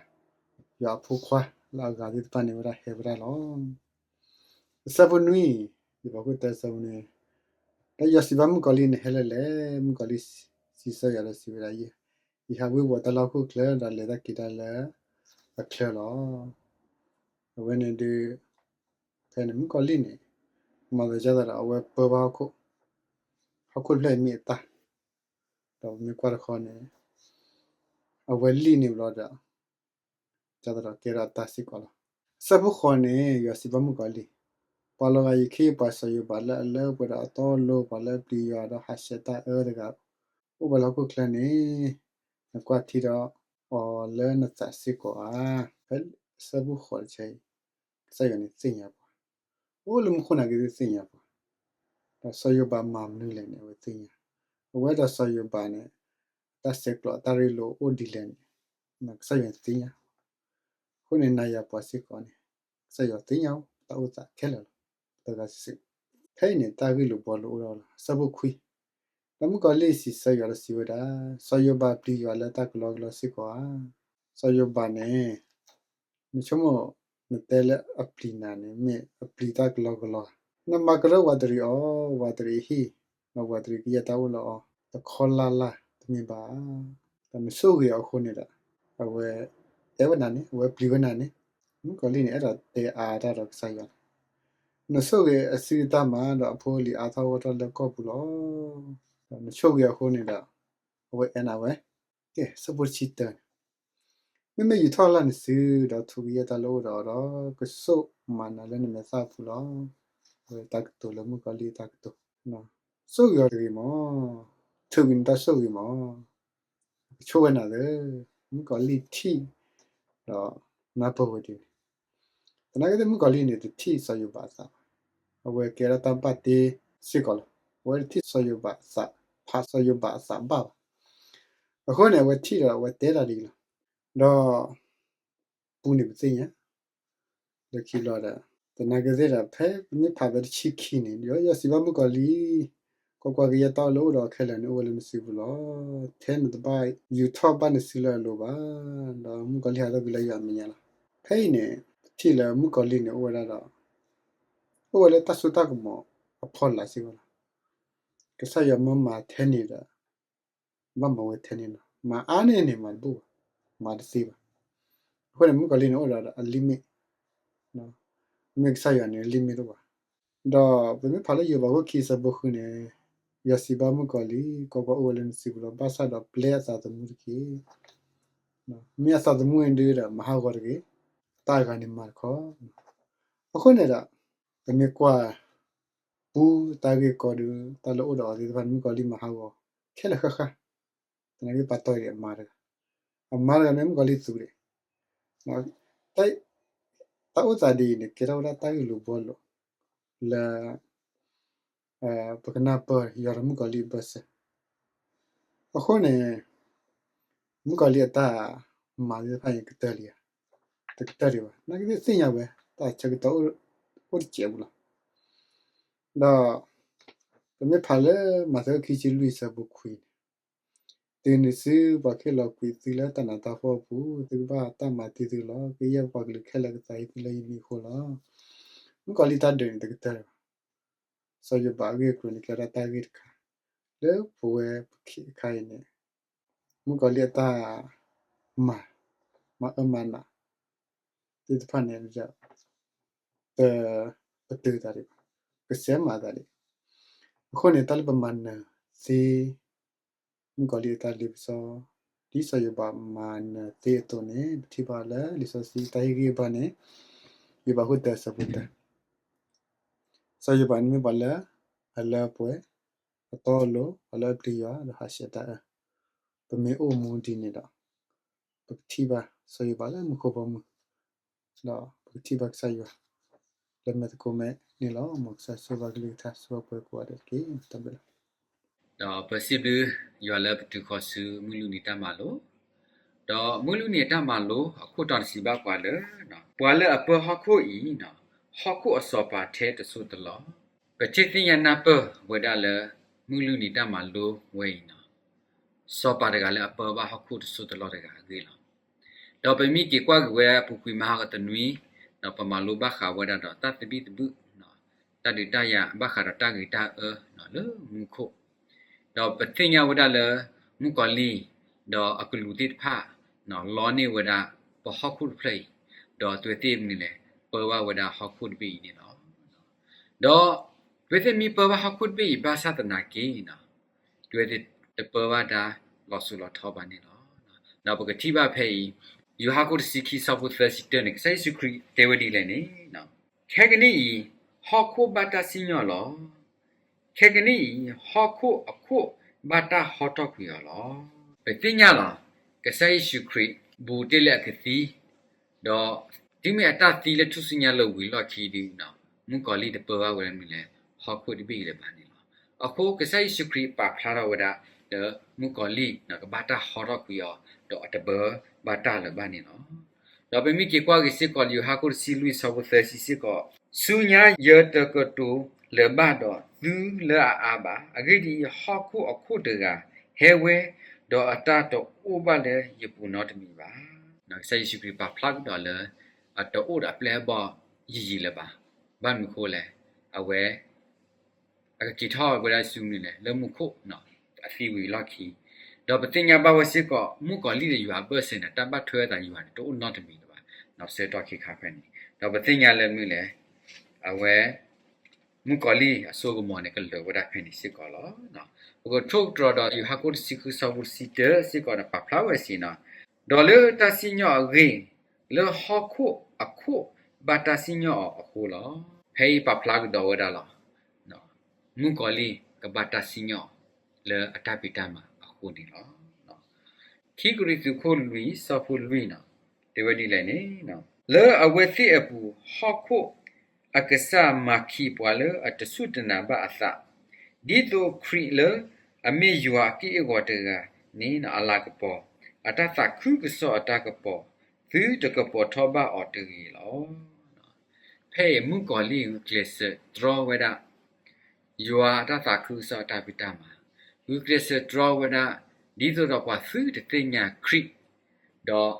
ယွၤအဖိခွါလၢအဂၤသ့ၣ်တဖၣ်န့ၣ်ဝဲဒၣ်ဟဲဝဲဒၣ်လီၤ. အဆၢဖိနွံ, ယိၤဘးခိၣ်တၢဆၢဖိနွံ, ဒီးယွၤစံးဘၣ်မုၣ်ကီၤလံၢ်န့ၣ် ဟဲလၢလဲၣ်. မုၣ်ကီၤလံၢ်စံးဆၢယွၤဒီးစံးဝဲဒၣ်, ယဟးဝ့ၤဝီၤတၢ်လၢဟီၣ်ခိၣ်ချၢ ဒီးလဲၤတၢ်က့ၤတၢ်လၢအချၢလီၤ. အဝဲန့ၣ်ဒုး ဖဲန့ၣ်မုၣ်ကီၤလံၢ်န့ၣ် မၤသးဒ်သိးဒီးအဝဲပၢဘၣ်ဟီၣ်ခိၣ်, ဟီၣ်ခိၣ်တဖျၢၣ်အံၤမ့ၢ်အတၢ်, ဒီးပမ့ၢ်ကွၢ်တခီန့ၣ် အဝဲလံၣ်န့ၣ်ဘျီဒီး ဒ်သိးဒီးကဲထီၣ်အတၢ်စ့ၢ်ကီးလီၤ. အဆၢဖိဃိးန့ၣ် ယွၤစံးဘၣ်မုၣ်ကီၤလံၢ်, ပှၤလီၤဂာ်ယခ့ယပှၤစီၤယိၤဘးလၢအလၢပှဲၤဒီးအတီအလိၤ, ပှၤလၢအပျံၤယွၤဒီးဟးဆှဲးတၢ်အၢတဂၤ, အိၣ်ဝဲလၢဟီၣ်ခိၣ်ချၢန့ၣ်, နကွၢ်ထံဒီးအီၤလၢနသးစ့ၢ်ကီးဧါ. ဖဲအဆၢဖိဃိးတဆၢအံၤ, ကစၢ်ယွၤန့ၣ်သ့ၣ်ညါပှၤ, အိၣ်လၢမူခိၣ်နာ်က့သ့ၣ်ညါပှၤ, ဒီးစီၤယိၤဘးမၤမနုၤလဲၣ်န့ၣ် အဝဲသ့ၣ်ညါ, အဝဲဒီးစီၤယိၤဘးန့ၣ် တၢ်ဆဲးကျိးအတၢ်ရ့လိာ်အိၣ်ဒ်လဲၣ်န့ၣ်, ကစၢ်ယွၤန့ၣ်သ့ၣ်ညါ, အဃိန့ၣ် နၤယၤပှၤစ့ၢ်ကီးန့ၣ်, ကစၢ်ယွၤသ့ၣ်ညါ တၢ်အိၣ်သးခဲလၢာ်လီၤ. တဂၤစုာ်စုာ်, ဖဲအံၤန့ၣ် တၢ်ဂ့ၢ်လိာ်ဘှီလိာ်အိၣ်ထီၣ်လီၤ. အဆၢဖိခွံ, ဒီးမုၣ်ကီၤလံၢ်စံးဆၢယွၤဒီးစံးဝဲဒၣ်, စီၤယိၤဘးပျံၤယွၤလၢတၢ်ကလီကလီစ့ၢ်ကီးဧါ. စီၤယိၤဘးန့ၣ် နဆိကမိၣ် နတဲလၢအပျံၤနၤန့ၣ် မ့ၢ်အပျံၤတၢ်ကလီကလီ, နမၤကရၢဝးတရံးအီၤ, ဝးတရံးဟံၣ်, ဒီးဝးတရံးကယဲၢ်တၢ်အိၣ်လၢအီၤ တခီလၢ်လၢ်တမ့ၢ်ဘၣ်ဧါ. ဒီးနဆိၣ်ဂ့ၤအီၤအဃိန့ၣ်ဒီး အဝဲတဲဝဲနၤန့ၣ်, အဝဲပျံၤဝဲနၤန့ၣ်, မုၣ်ကီၤလံၢ်န့ၣ် အဲၣ်ဒိးတဲအါတၢ်ဒီးကစၢ်ယွၤန့ၣ်, နဆိၣ်ဂ့ၤအစုအတၢ်မၤ ဒီးအဖိအလံၤအါထီၣ်ဂီၢ်ထီၣ်လၢကီၢ်ပူၤလီၤ. ဒီးနဆိၣ်ဂ့ၤအဃိန့ၣ်ဒီး အဝဲအဲၣ်နၤဝဲ, ကဲ ဆၢဖိတဆံတၢန့ၣ်, မ့မ့ၢ်ယူၤထီၣ်လၢ်နစု ဒီးထိးကယဲၢ်တၢ်လၢအအိၣ်ဒီးအီၤဒီး ကဆိၣ်မၤနၤလၢနမဲာ်သၣ်အပူၤလီၤ. အဝဲတၢ်ကတိၤလၢမုၣ်ကီၤလံၢ်အတၢ်ကတိၤ, ဆိၣ်ဂ့ၤအီၤတဂ့ၤမး, ထုးက့ၤနတၢ်ဆိၣ်ဂ့ၤမး, ကဆိၣ်ဝဲနၤသ့, မုၣ်ကီၤလံၢ်ထံၣ် ဒီးနၢ်ပၢၢ်ဝဲဒ်န့ၣ်, သနာ်က့သ့ၣ်မုၣ်ကီၤလံၢ်န့ၣ် တထံၣ်စီၤယိၤဘးအသးဘၣ်, အဝဲကဲထီၣ်တၢ်ဘၣ်တ့စ့ၢ်ကီးလီၤ. အဝဲတထံၣ်စီၤယိၤဘးအသး, ဖးစီၤယိၤဘးအသးဘၣ်ဘၣ်. အဃိန့ၣ် အဝဲထံၣ်ဒီးအဝဲတဲတၢ်ဒ်အံၤလီၤ. ဒီး ပူန့ၣ်ပသ့ၣ်ညါ လၢခံလီၤဒီး, သနာ်က့သ့ၣ်ဒီး ဖဲပမ့ၢ်ဖးဖဲတဆံခံန့ၣ် ယွၤစံးဘၣ်မုၣ်ကီၤလံၢ်, ကွၢ်ကွၢ်, ကယဲၢ်တၢ်အိၣ်လၢအအိၣ်ဒီးခဲလၢာ်န့ၣ် အိၣ်ဝဲလၢနစုပူၤလီၤ. ထဲနတဘၣ်ယူၤထီၣ်ဘၣ်နစုလၢအလိၤဘၣ်. ဒီးမုၣ်ကီၤလံၢ်ဟးထီၣ်ကွံာ်လၢယွၤအမဲာ်ညါလီၤ. ဖဲအံၤန့ၣ် ပထံၣ်လၢမုၣ်ကီၤလံၢ်န့ၣ် အိၣ်ဝဲဒၣ်ဒီး အိၣ်ဝဲလၢတၢ်စိတၢ်ကမီၤအဖီလာ်စ့ၢ်ကီးလီၤ. ကစၢ်ယွၤမၢမၤထဲန့ၣ်ဒီး ဘၣ်မၤဝဲထဲန့ၣ်လီၤ. မၤအါန့ၢ်န့ၣ်မၤတဘူၣ်ဘၣ်, မၤတသ့ဘၣ်. အဃိန့ၣ် မုၣ်ကီၤလံၢ်န့ၣ်အိၣ်ဒီးအ limit, မ့ၢ်ကစၢ်ယွၤန့ၣ် limit တအိၣ်ဘၣ်. ဒီးပမ့ၢ်ဖးလၢယိၤဘးခိၣ်ခံအဆၢဖိဃုန့ၣ်, ယွၤစံးဘၣ်မုၣ်ကီၤလံၢ်, ကွၢ်ကွၢ်, အိၣ်ဝဲလၢနစုပူၤလီၤ. ဘၣ်ဆၣ်ဒီးပျဲအသးသမူတက့ၢ်. မ့ၢ်အသးသမူန့ၣ်ဒုးဒီးမၤဟးဂီၤတဂ့ၤ, တၢ်အဂၤန့ၣ်မၤတခီ. အဃိန့ၣ်ဒီး ပမ့ၢ်ကွၢ် ပူတၢ်ဂ့ၢ်ကီဒုး တၢ်လၢအိၣ်ဒီးအီၤသ့ၣ်တဖၣ်န့ၣ် မုၣ်ကီၤလံၢ်မၤဟးဂီၤခဲလၢာ်ဃၣ်ဃၣ်, သနာ်က့ပာ်တီၢ်အံၤဒံးအမါတဂၤ, အမါတဂၤန့ၣ်မုၣ်ကီၤလံၢ်သူဒံး, တၢ်အိၣ်သးဒ်အံၤန့ၣ် ကဲထီၣ်ဝဲဒၣ်တၢ်ဂ့ၢ်လိာ်ဘှီလိာ်လၢ ပကနၢ်ပၢၢ်ယွၤဒီးမုၣ်ကီၤလံၢ်အဘၢၣ်စၢၤ. အဃိန့ၣ် မုၣ်ကီၤလံၢ်အတၢ်မၤသ့ၣ်တဖၣ်န့ၣ် ကတၢၢ်လံဧါ, တကတၢၢ်ဒံးဘၣ်. သနာ်က့သ့ၣ်ညါဝဲ တၢ်ဆၢကတီၢ်အိၣ်တစဲးပူၤလီၤ. ဒီး ပမ့ၢ်ဖးလၢမးသဲခံဆံလွံၢ်အဆၢဖိခွံန့ၣ်, တုၤနုၤစုပှၤခ့ၣ်လီၤကွံာ်သုလၢတၢ်နးတၢ်ဖှီၣ်အပူၤ, သုကဘၣ်တၢ်မၤတ့သုလီၤ. ကယဲၢ်ပှၤကလုာ်ခဲလၢာ်ကသးဟ့သုလၢယမံၤအဃိလီၤ. မုၣ်ကီၤလံၢ်တၢ်ဒုးန့ၣ် တကတၢၢ်ဒံးဘၣ်. စီၤယိၤဘးအဂ့ၢ်အကျိၤန့ၣ် ကဲထီၣ်တၢ်ဂ့ၢ်တခါ လၢပဝဲပခံအခါအံၤန့ၣ်, မုၣ်ကီၤလံၢ်အတၢ်မၤ, မၤအၢမၤနးသ့ၣ်တဖၣ်န့ၣ် တပတုာ်သးဒံးဘၣ်, ကစဲးမၤသးဒံး. အဃိန့ၣ် တၢ်လၢပမၤနၢၤသ့ မုၣ်ကီၤလံၢ်အတၢ်လ့ပစီ ဒ်စီၤယိၤဘးမၤနၢၤသ့အသိးန့ၣ် ပထံၣ်ဘၣ်လၢလံာ်စီဆှံတၢ်ဟ့ၣ်ဂံၢ်ဘါန့ၣ်, ယိၤဘးခိၣ်တၢအဆၢဖိတၢ စီၤယိၤဘးန့ၣ်မ့ၢ်ပှၤလၢအလၢအပှဲၤ, အတီအလိၤ, ပှၤလၢအပျံၤယွၤ ဒီးဟးဆှဲးတၢ်အၢ. ပမ့ၢ်အိၣ်မူဒ်န့ၣ်ဒီး ပကထံၣ်ဘၣ်စီၤယိၤဘးလၢမူခိၣ်ဘီမုၢ်, ဒီးပကထံၣ်ဘၣ်ကစၢ်ယွၤ လၢမဲာ်သကိးမဲာ်န့ၣ်လီၤ. မ်ကစၢ်ဆိၣ်ဂ့ၤဘၣ်ကလုၢ်ကထါ ဆိၣ်ဂ့ၤပှဲၤကိးဂၤဒဲးတက့ၢ်. တၢ်ဘျုးလီၤ. ဒီးပစံးဘျုးယွၤလၢပတုၤဃီၤဆူမုၢ်လွံၢ်နံၤတၢ်မၤလိ, ဒီးမုၢ်လွံၢ်နံၤတၢ်မၤလိအခိၣ်တီန့ၣ်စံးဘၣ်ပှၤလၢ ပှၤလၢအပၢဟီၣ်ခိၣ်အံၤ, ဟီၣ်ခိၣ်အစီၤပၤထဲတစိၢ်တလီၢ်. ပထံၣ်သ့ၣ်ညါနၢ်ပၢၢ်ဝဲဒၣ်လၢ မုၢ်လွံၢ်နံၤတၢ်မၤလိဝဲအံၤန့ၣ် စီၤပၤတဂၤလၢအပၢဘၣ်ဟီၣ်ခိၣ်တစိၢ်တလီၢ်တဂၤအဂ့ၢ်လီၤ. ဒီးပမ့ၢ်က့ၤကွၢ်က့ၤဝဲဒၣ်ပူၤကွံာ်မဟါကတနွံ, ဒီးပမၤလိဘၣ်ဃးဝဲဒၣ်ဒီးတၢ်သဘံၣ်သဘုၣ်, တၢ်ဒုးတၢ်ယၤဘၣ်ဃးဒီးတၢ်ဂ့ၤတၢ်အၢလၢမူခိၣ်, ဒီးပသ့ၣ်ညါဝဲဒၣ်လၢ မုၣ်ကီၤလံၢ် ဒီးအကလူးသ့ၣ်တဖၣ် လီန့ၢ်ဝဲဒၣ်ပဟီၣ်ခိၣ်တဖျၢၣ်အံၤ, ဒီးအဝဲသ့ၣ်မနုၤလဲၣ် ပၢဘၣ်ဝဲဒၣ်ဟီၣ်ခိၣ်တဘ့ၣ်အံၤန့ၣ်လီၤ. ဒီးအဝဲသ့ၣ်မ့ၢ်ပၢဘၣ်ဟီၣ်ခိၣ်တဘ့ၣ်အံၤဘၣ်ဆၣ်သနာ်က့ အဝဲသ့ၣ်တပၢဘၣ်တၢ်လီၤစိၤလီၤထီဘၣ်န့ၣ်လီၤ. ဒီးပကထံၣ်ဘၣ်ဖဲအံၤ ယိၤဟၣ်ခိၣ်တဆံခံဆၢဖိသၢဆံတၢန့ၣ် ကစၢ်ယ့ၣ်ၡူးခရံာ်တဲဝဲဒ်လဲၣ်န့ၣ်, ခဲကနံၣ်အံၤ ဟီၣ်ခိၣ်ဘၣ်တၢ်စံၣ်ညီၣ်လီၤ. ခဲကနံၣ်အံၤ ဟီၣ်ခိၣ်အခိၣ်ဘၣ်တၢ်ဟီထီၣ်ကွံာ်အီၤလီၤ. ပသ့ၣ်ညါလီၤ, ကစၢ်ယ့ၣ်ၡူးခရံာ် ဘူးတ့ၢ်လၢအကသံ, ဒီးတုၤမ့ၢ်အတၢ်သံလၢထူၣ်စုညါလိၤဝံၤအလီၢ်ခံဒုး မုၣ်ကီၤလံၢ်တပၢဘၣ်ဝဲဒၣ်မနုၤလဲၣ်, ဟီၣ်ခိၣ်တဘ့ၣ်အံၤလၢၤဘၣ်န့ၣ်လီၤ. အဃိ ကစၢ်ယ့ၣ်ၡူးခရံာ်ပာ်ဖျါထီၣ်ဝဲဒၣ် ဒီးမုၣ်ကီၤလံၢ်န့ၣ် ကဘၣ်တၢ်ဟီထီၣ်ကွံာ်အီၤ, ဒီးအတပၢဘၣ်တၢ်လၢၤဘၣ်န့ၣ်လီၤ. ဒီးပမ့ၢ်က့ၤကွၢ်က့ၤစ့ၢ်ကီး ယိၤဟၣ်ခိၣ်တဆံလွံၢ်ဆၢဖိသၢဆံစ့ၢ်ကီး, ဆူညါယတကတိၤလၢၤဘၣ်ဒီးသုလၢအအါဘၣ်. အဂ့ၢ်ဒ်အံၤ, ဟီၣ်ခိၣ်အခိၣ်တဂၤဟဲဝဲ, ဒီးအတၢ်တအိၣ်ဘၣ်လၢယပူၤနီတမံၤဘၣ်. ကစၢ်ယ့ၣ်ၡူးခရံာ်ပာ်ဖျါကဒီးလၢ အတအိၣ်ဒီးအပျဲၢ်အဘီၣ်ယံာ်ယံာ်လၢၤဘၣ်. ဘၣ်မနုၤအဃိလဲၣ်, အဝဲ အကက့ၤထီၣ်ဝဲဒၣ်ဆူမနုၤလဲၣ်, လၢမူခိၣ်, အသံဝံၤအလီၢ်ခံ, ဒီးပသ့ၣ်ညါဘၣ်ဝဲစ့ၢ်ကီး မုၣ်ကီၤလံၢ်ဒီးယွၤအဘၢၣ်စၢၤန့ၣ် တၢ်ဘၣ်ထွဲအသးယွၤန့ၣ် တအိၣ်နီတမံၤလၢၤဘၣ်, ဆၢကတီၢ်ခဲခါဖဲန့ၣ်, ဒီးပသ့ၣ်ညါလၢမနုၤလဲၣ်, အဝဲ မုၣ်ကီၤလံၢ်အစိကမီၤန့ၣ် ကလၢၤဝဲဒၣ်ဖဲန့ၣ်စ့ၢ်ကီးလီၤ. ပကထိၣ်သတြီၤဒီး ယိၤဟၣ်ခိၣ်တဆံဃုဆၢဖိတဆံတၢစ့ၢ်ကီးန့ၣ် ပာ်ဖျါဝဲစ့ၢ်ကီး, ဒီးလၢတၢ်စံၣ်ညီၣ်အဂ့ၢ်, လၢဟီၣ်ခိၣ်အခိၣ်ဘၣ်တၢ်စံၣ်ညီၣ်အီၤအဃိလီၤ. ဖဲအံၤပာ်ဖျါကဒီးဝဲဒၣ်လီၤ. မုၣ်ကီၤလံၢ်ကဘၣ်တၢ်စံၣ်ညီၣ် လၢအတၢ်ဖံးတၢ်မၤအဃိန့ၣ်လီၤ. ခံကရံၣ်သူးခိၣ်လွံၢ်ဆၢဖိလွံၢ်န့ၣ် တဲဝဲဒ်လဲၣ်န့ၣ်, လၢအဝဲသ့ၣ်အပူၤ ဟီၣ်ခိၣ်အကစၢ်မၤခံပှၤလၢအတစူၢ်တနာ်ဘၣ်အသး, ဒ်သိးခရံာ်လၢအမ့ၢ်ယွၤအက့ၢ်အဂီၤတဂၤန့ၣ် အလၤကပီၤ, အတၢ်သးခုကစီၣ်အတၢ်ကပီၤ, သုတကပီၤထီၣ်ဘၣ်အီၤတဂ့ၤလီၤ. ဖဲအံၤမုၣ်ကီၤလံၢ်ဂုာ်ကျဲးစၢးတြီဝဲဒၣ် ယွၤအတၢ်သးခုကစီၣ်အတၢ်ဖံးတၢ်မၤ, ဂုာ်ကျဲးစၢးတြီဝဲဒၣ် ဒ်သိးဒီးပှၤသုတသ့ၣ်ညါခရံာ်,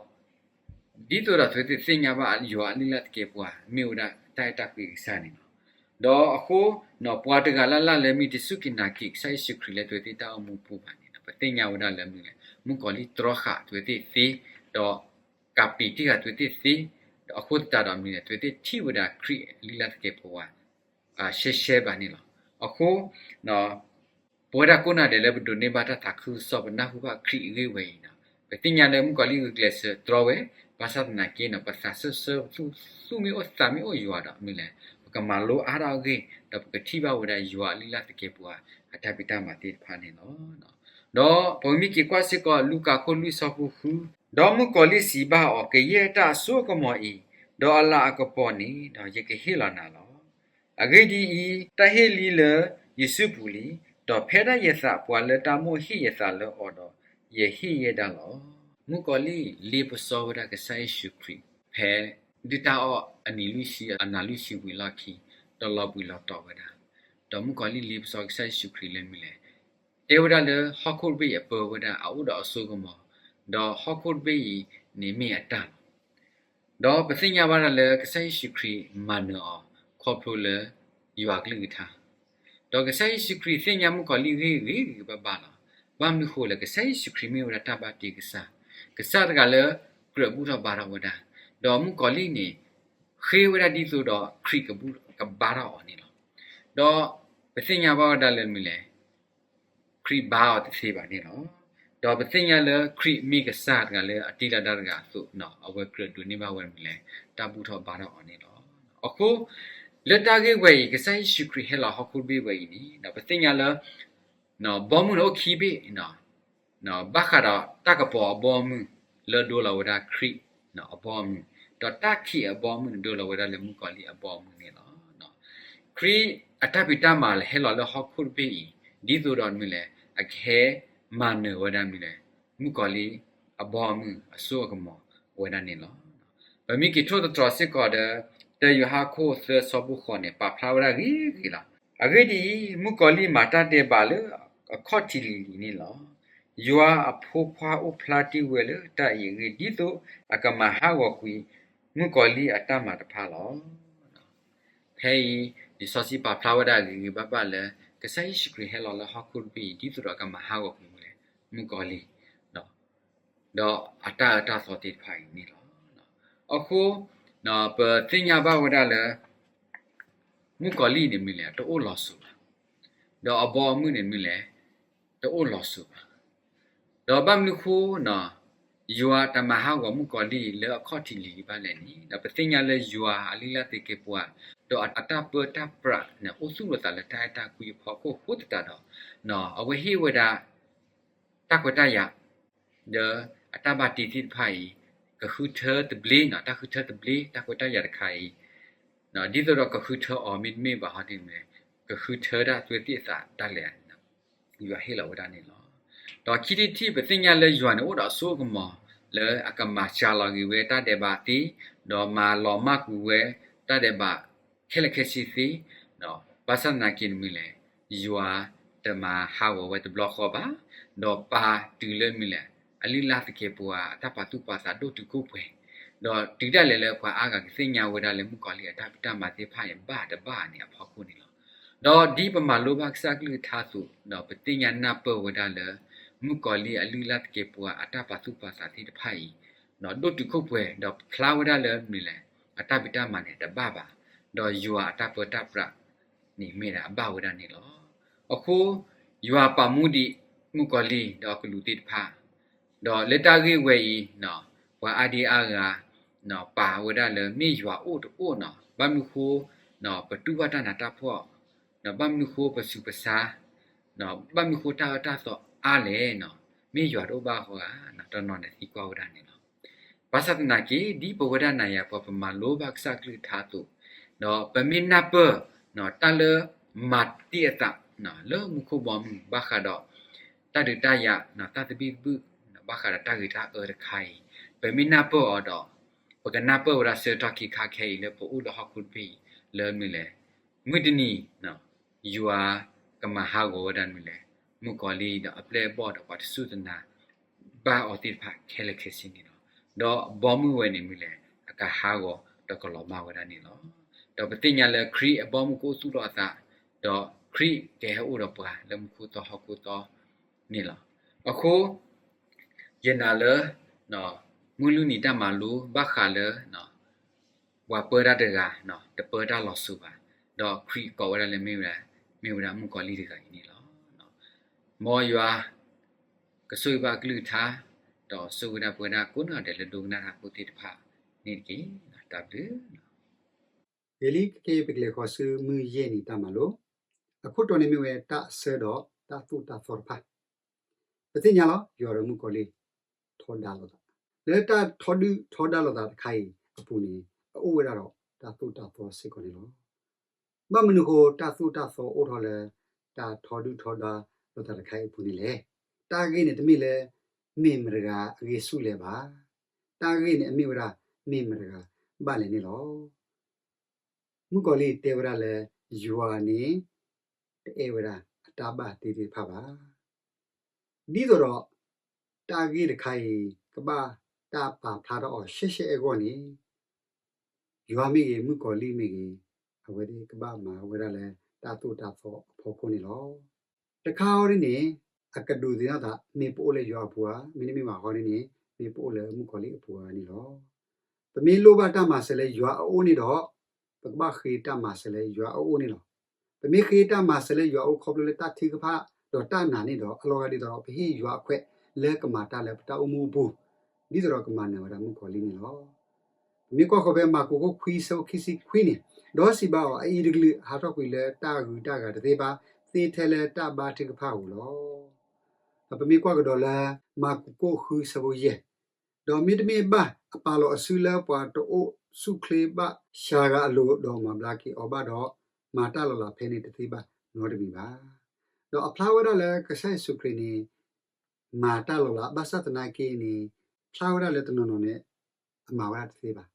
ဒီး ဒ်သိးဒီးသုသ့ၣ်ညါဘၣ်ယွၤအလုၢ်အလၢ်သကဲးပဝး မ့ၢ်ဝဲဒၣ်တၢ်အဲၣ်တၢ်ကွံကစၢ်န့ၣ်လီၤ. ဒီးအဃိ ပှၤတဂၤလၢ်လၢ်လၢမ့ၢ်တစူၢ်က့ၤနာ်က့ၤကစၢ်ယ့ၣ်ၡူးခရံာ်လၢသုဝဲသ့ၣ်တၢ်အိၣ်မူပူၤဘၣ်န့ၣ် ပသ့ၣ်ညါဝဲဒၣ်လၢမနုၤလဲၣ်, မုၣ်ကီၤလံၢ်တြီဃာ်သုဝဲသ့ၣ်သ့, ဒီးကးပံာ်တံၢ်ဃာ်သုဝဲသ့ၣ်သ့, ဒီးအဃိသတးဒီးမနုၤလဲၣ်, သုဝဲသ့ၣ်ထံၣ်ဝဲဒၣ်ခရံာ်အလုၢ်အလၢ်သကဲးပဝး ရှဲရှဲဘၣ်န့ၣ်လီၤ. အဃိ ပဝဲဒၣ်ကိးဂၤဒဲးလၢပဒိးန့ၢ်ဘၣ်တၢ်သးခုကစီၣ် ပနၢ်ဟူဘၣ်ခရံာ်အဂ့ၢ်ဝဲအံၤန့ၣ်, ပသ့ၣ်ညါလၢမုၣ်ကီၤလံၢ်ဂုာ်ကျဲးစၢးတြီဝဲ, ဘၣ်ဆၣ်သနာ်က့န့ၣ် ပသးစၢၢ်ဆၢ ပသူၣ်မ့ၢ်အိၣ်သးမ့ၢ်အိၣ်ယွၤဒီးမနုၤလဲၣ်, ပကမၤလိအါထီၣ်အဂ့ၢ် ဒီးပကထံၣ်ဘၣ်ဝဲဒၣ်ယွၤအလုၢ်အလၢ်သကဲးပဝး အတၢ်ဖံးတၢ်မၤသ့ၣ်တဖၣ်န့ၣ်လီၤ. ဒီးပမ့ၢ်က့ၤကွၢ်စ့ၢ်ကီး လူၤကၣ်ခိၣ်လွံၢ်ဆၢဖိဃု, ဒီးမုၣ်ကီၤလံၢ်စံးဘၣ်အီၤ, ကယဲၢ်တၢ်အစိအကမီၤအံၤ, ဒီးအလၤအကပီၤန့ၣ် ယကဟ့ၣ်လီၤနၤလီၤ. အဂ့ၢ်ဒ်အံၤ, တၢ်ဟ့ၣ်လံလၢယစုပူၤလံ, ဒီးဖဲဒၣ်ယသးပှၤလၢတၢ်မိၣ်ဟ့ၣ်ယသးလၢအီၤဒီး, ယဟ့ၣ်ယဲဒၣ်လီၤ. မုၣ်ကီၤလံၢ်လ့ပစီဝဲဒၣ်ကစၢ်ယ့ၣ်ၡူးခရံာ် ဖဲဒုၣ်တၢ်အီၣ်အနံၤလွံၢ်ဆံအနၤလွံၢ်ဆံဝံၤအလီၢ်ခံ ဒီးလီၤဘှံးလီၤတီၤဝဲဒၣ်, ဒီးမုၣ်ကီၤလံၢ်လ့ပစီကစၢ်ယ့ၣ်ၡူးခရံာ်လၢမနုၤလဲၣ်, တဲဝဲဒၣ်လၢဟီၣ်ခိၣ်တဘ့ၣ်အံၤအပၢဝဲဒၣ်အအိၣ်ဒီးအစိကမီၤ, ဒီးဟီၣ်ခိၣ်တဘ့ၣ်အံၤန့ၣ်မ့ၢ်အတၢ်လီၤ. ဒီးပသ့ၣ်ညါဘၣ်ဒၣ်လၢကစၢ်ယ့ၣ်ၡူးခရံာ်မၤနၢၤအီၤခီဖျိလၢယွၤကလုၢ်ကထါ, ဒီးကစၢ်ယ့ၣ်ၡူးခရံာ်သ့ၣ်ညါမုၣ်ကီၤလံၢ်ဂ့ၤဂ့ၤဂ့ၤဘၣ်ဘၣ်လီၤ. ဘၣ်မနုၤဃိလဲၣ်, ကစၢ်ယ့ၣ်ၡူးခရံာ်မ့ၢ်ဝဲဒၣ်တၢ်ဘၣ်တ့ကစၢ်, ကစၢ်တဂၤလၢကြၢးဘူၣ်ထီၣ်ဘါထီၣ်ဝဲဒၣ်, ဒီးမုၣ်ကီၤလံၢ်န့ၣ် ဃ့ဝဲဒၣ်ဒ်သိးဒီးခရံာ်ကဘါထီၣ်အီၤန့ၣ်လီၤ. ဒီးပသ့ၣ်ညါဘၣ်ဝဲဒၣ်လၢမနုၤလဲၣ်, ခရံာ်ဘါအီၤတသ့ဘၣ်န့ၣ်လီၤ. ဒီးပသ့ၣ်ညါလၢခရံာ်မ့ၢ်ကစၢ်တဂၤလၢအတ့လီၤတၢ်တဂၤအသိး, အဝဲကြၢးဒိးန့ၢ်ဘၣ်ဝဲမနုၤလဲၣ်, တၢ်ဘူၣ်ထီၣ်ဘါထီၣ်အီၤန့ၣ်လီၤ. အဃိ လၢတၢ်ဂ့ၢ်ဝဲအံၤ ကစၢ်ယ့ၣ်ၡူးခရံာ်ဟဲလီၤဟီၣ်ခိၣ်တဘ့ၣ်ဝဲအံၤန့ၣ် ပသ့ၣ်ညါလၢ ဘီမုၢ်န့ၣ်အိၣ်ခံဘ့ၣ်, ဘၣ်ဃးဒီးတၢ်ကပီၤအဘီအမုၢ်လၢဒိလီၤဝဲဒၣ်ခရံာ်အဘီအမုၢ်, ဒီးတၢ်ခံးအဘီအမုၢ်န့ၣ်ဒိလီၤဝဲဒၣ်လၢမုၣ်ကီၤလံၢ်အဘီအမုၢ်န့ၣ်လီၤ. ခရံာ်အတၢ်ဖံးတၢ်မၤလၢဟဲလီၤလၢဟီၣ်ခိၣ်တဘ့ၣ်အံၤ ဒ်သိးဒီးမနုၤလဲၣ်, အကဟဲမၤနၢၤဝဲဒၣ်မနုၤလဲၣ်, မုၣ်ကီၤလံၢ်အစိအကမီၤဝဲဒၣ်န့ၣ်လီၤ. ပမ့ၢ်က့ၤထိၣ်သတြီၤစ့ၢ်ကီးဒီး တၢယိၤဟၣ်ခိၣ်သၢဆၢဖိဃိးန့ၣ် ပာ်ဖျါဝဲဒၣ်ဂ့ၤဂ့ၤလီၤ. အဂ့ၢ်ဒ်အံၤ, မုၣ်ကီၤလံၢ်မၤတၢ်ဒဲးဘးလၢအခီၣ်ထံးလံၤလံၤန့ၣ်လီၤ. ယွၤအဖိခွါအိၣ်ဖျါတ့ၢ်ဝဲလၢတၢ်အံၤအဂ့ၢ် ဒ်သိးအကမၤဟးဂီၤကွံာ်မုၣ်ကီၤလံၢ်အတၢ်မၤတဖၣ်လီၤ. ဖဲအံၤ လံာ်စီဆှံပာ်ဖျါဝဲဒၣ်ဂ့ၤဂ့ၤဘၣ်ဘၣ်လၢ ကစၢ်ယ့ၣ်ၡူးခရံာ်ဟဲလီၤလၢဟီၣ်ခိၣ်တဘ့ၣ်အံၤ ဒ်သိးဒီးကမၤဟးဂီၤကွံာ်မနုၤလဲၣ်, မုၣ်ကီၤလံၢ် ဒီးအတၢ်အၢတၢ်သီသ့ၣ်တဖၣ်အံၤန့ၣ်လီၤ. အဃိ ပသ့ၣ်ညါဘၣ်ဝဲဒၣ်လၢ မုၣ်ကီၤလံၢ်န့ၣ်မနုၤလဲၣ် တအိၣ်လီၤစိၤဘၣ်, ဒီးအဘီအမုၢ်န့ၣ်မနုၤလဲၣ် တအိၣ်လီၤစိၤဘၣ်. ဒီးဘၣ်မနုၤအဃိ ယွၤတမၤဟးဂီၤမုၣ်ကီၤလံၢ်လၢအခီၣ်ထံးလံၤဘၣ်လဲၣ်န့ၣ်, ဒီးပသ့ၣ်ညါလၢယွၤအလုၢ်အလၢ်သ့ၣ်ကဲပှၤ, ဒီးအတၢ်ပၢတၢ်ပြးန့ၣ် အိၣ်သူၣ်လိာ်သးလၢတၢ်အဲၣ်တၢ်ကွံအဖီခိၣ်အဃိသတးဒီး, အဝဲဟ့ၣ်ဝဲဒၣ် တၢ်ခွဲးတၢ်ယာ် ဒီးအတၢ်ဘၣ်တ့သ့ၣ်တဖၣ်အံၤ ကဃုထၢတဘျ့န့ၣ်, တၢ်ဃုထၢတဘျ့ တၢ်ခွဲးတၢ်ယာ်တခါအံၤ, ဒ်သိးဒီးကဃုထၢအီၤမ့တမ့ၢ်ဘၣ်ဟီဒ်န့ၣ်, ကဃုထၢဒၣ်သွဲသ့ၣ်အသးဒၣ်လဲာ် ယွၤဟ့ၣ်လီၤဝဲဒၣ်န့ၣ်လီၤ. ဒီးခံထံၣ်တထံၣ် ပသ့ၣ်ညါလၢယွၤန့ၣ်အိၣ်ဒီးအစိအကမီၤ လၢအကမၤစှၤလီၤက့ၤဝဲတၢ်ဒဲးဘးသ့, ဒီးမၤလီၤမၢ်ကွံာ်ဝဲတၢ်ဒဲးဘးခဲလၢာ်ခဲဆ့သ့, ဘၣ်ဆၣ်သနာ်က့န့ၣ်မ့ၢ်လဲၣ်, ယွၤတမၤဟးဂီၤဝဲတဘျီဃီဘၣ်, ဒီးပာ်တုၤလၢမ့ၢ်လဲၣ်, အလုၢ်အလၢ်သ့ၣ်ကဲပှၤအတၢ်ပာ်သူၣ်ပာ်သးဒိၣ်တုာ်ခိၣ်ပှဲၤ, ဒီးတုၤဒၣ်လဲာ်လၢပှၤအါဂၤကသ့ၣ်ညါဝဲဒၣ်လၢမုၣ်ကီၤလံၢ်အတၢ်ဖံးတၢ်မၤသ့ၣ်တဖၣ်အံၤဘၣ်တဘၣ်န့ၣ်အဖီခိၣ်န့ၣ်လီၤ. ဒီးဒ်ပမၤလိဘၣ်ကစၢ်အကလုၢ်ကထါအသိး, ဒီးပသ့ၣ်ညါနၢ်ပၢၢ်ဝဲဒၣ်လၢ မုၣ်ကီၤလံၢ်အလုၢ်အလၢ်သ့ၣ်ကဲပှၤအတၢ်ပာ်သူၣ်ပာ်သးသ့ၣ်တဖၣ်အံၤ ဒိၣ်တုာ်ခိၣ်ပှဲၤ ဒီးဖျါဝဲဒၣ်လၢမ့ၢ်လဲၣ်, အတၢ်ဖံးတၢ်မၤန့ၣ်တဘၣ်ဘၣ်, ဒီးယွၤအတၢ်ပၢတၢ်ပြးန့ၣ်မ့ၢ်ဒၣ်အဘၣ်ဝဲဒၣ်န့ၣ်လီၤ. အဃိ ယွၤပာ်မူဒံးမုၣ်ကီၤလံၢ်ဒီးအကလူးသ့ၣ်တဖၣ်, ဒီးလၢတၢ်ဂ့ၢ်ဝဲအံၤ ပှၤအါဒံအါဂၤ ပာ်ဝဲဒၣ်လၢမ့ၢ်ယွၤအိၣ်တအိၣ်န့ၣ်, ဘၣ်မနုၤဃိ ပတူၢ်ဘၣ်တၢ်နးတၢ်ဖှီၣ်, ဘၣ်မနုၤဃိပဆူးပဆါ, ဘၣ်မနုၤဃိတၢ်အၢတၢ်သီအါလဲၣ်န့ၣ်, မ့ၢ်ယွၤတအိၣ်ဘၣ်ဃိဧါ, တနီၤန့ၣ်သံကွၢ်ဝဲဒၣ်န့ၣ်လီၤ. ဘၣ်ဆၣ်သနာ်က့ ဒ်ပဝဲဒၣ်နၤယၤပှၤပမၤလိဘၣ်ကစၢ်အကလုၢ်ကထါအသိး, ဒီးပမ့ၢ်နၢ်ပၢၢ် တၢ်လၢမၤတ့ၢ်အသး လၢမူခိၣ်ဘီမုၢ် ဘၣ်ဃးဒီး တၢ်ဒုးတၢ်ယၤ တၢ်သဘံၣ်သဘုၣ် ဘၣ်ဃးဒီးတၢ်ဂ့ၤတၢ်အၢတခါအံၤ, ပမ့ၢ်နၢ်ပၢၢ်အီၤဒီး ပကနၢ်ပၢၢ်ဝဲဒၣ်ဆၢကတီၢ်ခံခါခဲအံၤလၢပအိၣ်လၢဟီၣ်ခိၣ်တဘ့ၣ်အံၤ လၢမ့ၢ်လဲၣ်, မုၢ်တနံၤ ယွၤကမၤဟးဂီၤဝဲဒၣ်မ့ၢ်လဲၣ်, မုၣ်ကီၤလံၢ်ဒီးအပျဲၢ်အဘီၣ်ဒီးပှၤတစူၢ်တနာ် ဘၣ်အီၤသ့ၣ်တဖၣ်ခဲလၢာ်ခဲဆ့န့ၣ်လီၤ. ဒီးဘီမုၢ်ဝဲန့ၣ်မ့ၢ်လဲၣ် အကဟးဂီၤဒီးကလီၤမၢ်ဝဲဒၣ်န့ၣ်လီၤ. ဒီးပသ့ၣ်ညါလၢခရံာ်အဘီမုၢ်ကအိၣ်သူၣ်ထီၣ်အသး, ဒီးခရံာ်ကဟဲအိၣ်ဒီးပှၤလၢမူခိၣ်သီဟီၣ်ခိၣ်သီန့ၣ်လီၤ. အဃိ ယနာ်လၢ မုၢ်လွံၢ်နံၤတၢ်မၤလိဘၣ်ဃးလၢ ပှၤပၢတၢ်တဂၤ တပၢတၢ်လီၤစိၤဘၣ်, ဒီးခရံာ်ကိးဝဲဒၣ်လၢမ့ၢ်ဝဲဒၣ် မ့ၢ်ဝဲဒၣ်မုၣ်ကီၤလံၢ်တဂၤအံၤန့ၣ်လီၤ. မ်ယွၤ ကဆိၣ်ဂ့ၤဘၣ်အကလုၢ်ကထါ, ဒီးဆိၣ်ဂ့ၤဒၣ်ပဝဲဒၣ်ကိးနီၢ်ဒဲးလၢဒိကနၣ်တၢ်ဖိသ့ၣ်တဖၣ်န့ၣ်တက့ၢ်. တၢ်ဘျုး ဂ့ၤလံ ခဲအံၤပကလဲၤဃီၤဆူမုၢ်ယဲၢ်နံၤတၢ်မၤလိ, အခိၣ်တီန့ၣ်မ့ၢ်ဝဲတၢ်အဆၢဒီးတၢ်သိၣ်တၢ်သီတဖၣ်. ပသ့ၣ်ညါလီၤ ယွၤဒီးမုၣ်ကီၤလံၢ် ထီဒါလိာ်သး, လၢတၢ်ထီဒုၣ်ထီဒါလိာ်သးတခါအံၤအပူၤန့ၣ် အအိၣ်ဝဲဒၣ်ဒီးတၢ်သိၣ်တၢ်သီစ့ၢ်ကီးန့ၣ်လီၤ. ဘၣ်မနုၤဃိတၢ်သိၣ်တၢ်သီအိၣ်ထီၣ်လၢ တၢ်ထီဒုၣ်ထီဒါလိာ်သးတခါအံၤအပူၤန့ၣ်လဲၣ်. တၢ်အဂ့ၢ်န့ၣ်တမ့ၢ်လၢ မ့ၢ်မတဂၤအဂ့ၢ်ဆူၣ်လဲၣ်ဘၣ်. တၢ်အဂ့ၢ်န့ၣ်အမ့ၢ်ဝဲဒၣ် မ့ၢ်မတဂၤဘၣ်လဲၣ်န့ၣ်လီၤ. မုၣ်ကီၤလံၢ်တဲဝဲဒၣ်လၢ ယွၤန့ၣ် တအဲၣ်ဝဲဒၣ်အတၢ်ဘၣ်တ့သ့ၣ်တဖၣ်ဘၣ်. ဒ်သိးဒီး တၢ်ဂ့ၢ်တခါအံၤ ကဘၣ်တၢ်ပာ်ဖျါထီၣ်အီၤရှဲရှဲအဂီၢ်န့ၣ် ယွၤမ့ၢ်ဂ့ၤ မုၣ်ကီၤလံၢ်မ့ၢ်ဂ့ၤ အဝဲသ့ၣ်ကဘၣ်မၤဝဲဒၣ်လၢတၢ်သိၣ်တၢ်သီအဖီခိၣ်န့ၣ်လီၤ. တခါအံၤဒ်န့ၣ် အကဒိးသန့ၤထီၣ်သး မ့ၢ်ပအိၣ်လၢယွၤအပူၤဧါ, မ့တမ့ၢ်ဘၣ်ဃီဒ်န့ၣ် မ့ၢ်ပအိၣ်လၢမုၣ်ကီၤလံၢ်အပူၤဧါန့ၣ်လီၤ. ပမ့ၢ်လိၣ်ဘၣ်တၢ်မၤစၢၤလၢယွၤအအိၣ်န့ၣ်ဒီး ပကဘၣ်ဃ့တၢ်မၤစၢၤလၢယွၤအအိၣ်န့ၣ်လီၤ. ပမ့ၢ်ဃ့တၢ်မၤစၢၤလၢယွၤအအိၣ်ခီဖျိလၢတၢ်ထုကဖၣ် ဒီးတၢ်နာ်န့ၣ်ဒီး အလီၤဂာ်ဒ်သိးဒီး ပဟ့ၣ်ယွၤအခွဲးလၢကမၤတၢ်လၢပတၢ်အိၣ်မူအပူၤ ဒ်သိးဒီးကမၤနၢၤဝဲဒၣ်မုၣ်ကီၤလံၢ်န့ၣ်လီၤ. ပမ့ၢ်ကွၢ်ဃီၤဖဲမၢကူးခိၣ်ခွံဆၢဖိခံဆံခွံန့ၣ်, ဒီးစံးဘၣ်အီၤ, အအံၤတကလုာ် ဟးထီၣ်ကွံာ်လၢတၢ်ဂုၤတၢ်ဂၤတသ့ဘၣ်, သ့ထဲလၢတၢ်ဘါထုကဖၣ်ဧိၤလီၤ. ဒီးပမ့ၢ်ကွၢ်ကဒီးလၢ မၢကူးခိၣ်ဃုဆၢဖိယဲၢ်, ဒီးမ့တမ့ၢ်ဘၣ်အပာ်လီၤအစုလၢပှၤတအိၣ်ဆူၣ်ချ့ဘၣ် စှၤဂၤအလိၤ ဒီးမၤဘျါက့ၤအီၤဘၣ်ဒီး, မၤတၢ်လီၤလးဖဲန့ၣ်တသ့ဘၣ်နီတမံၤဘၣ်. ဒီးအဖျါဝဲဒၣ်လၢကစၢ်ယ့ၣ်ၡူးခရံာ်န့ၣ် မၤတၢ်လီၤလး ဘၣ်ဆၣ်သနာ်က့န့ၣ် ဖျါဝဲဒၣ်လၢတနီၤနီၤန့ၣ် အမၤဝဲဒၣ်တသ့ဘၣ်,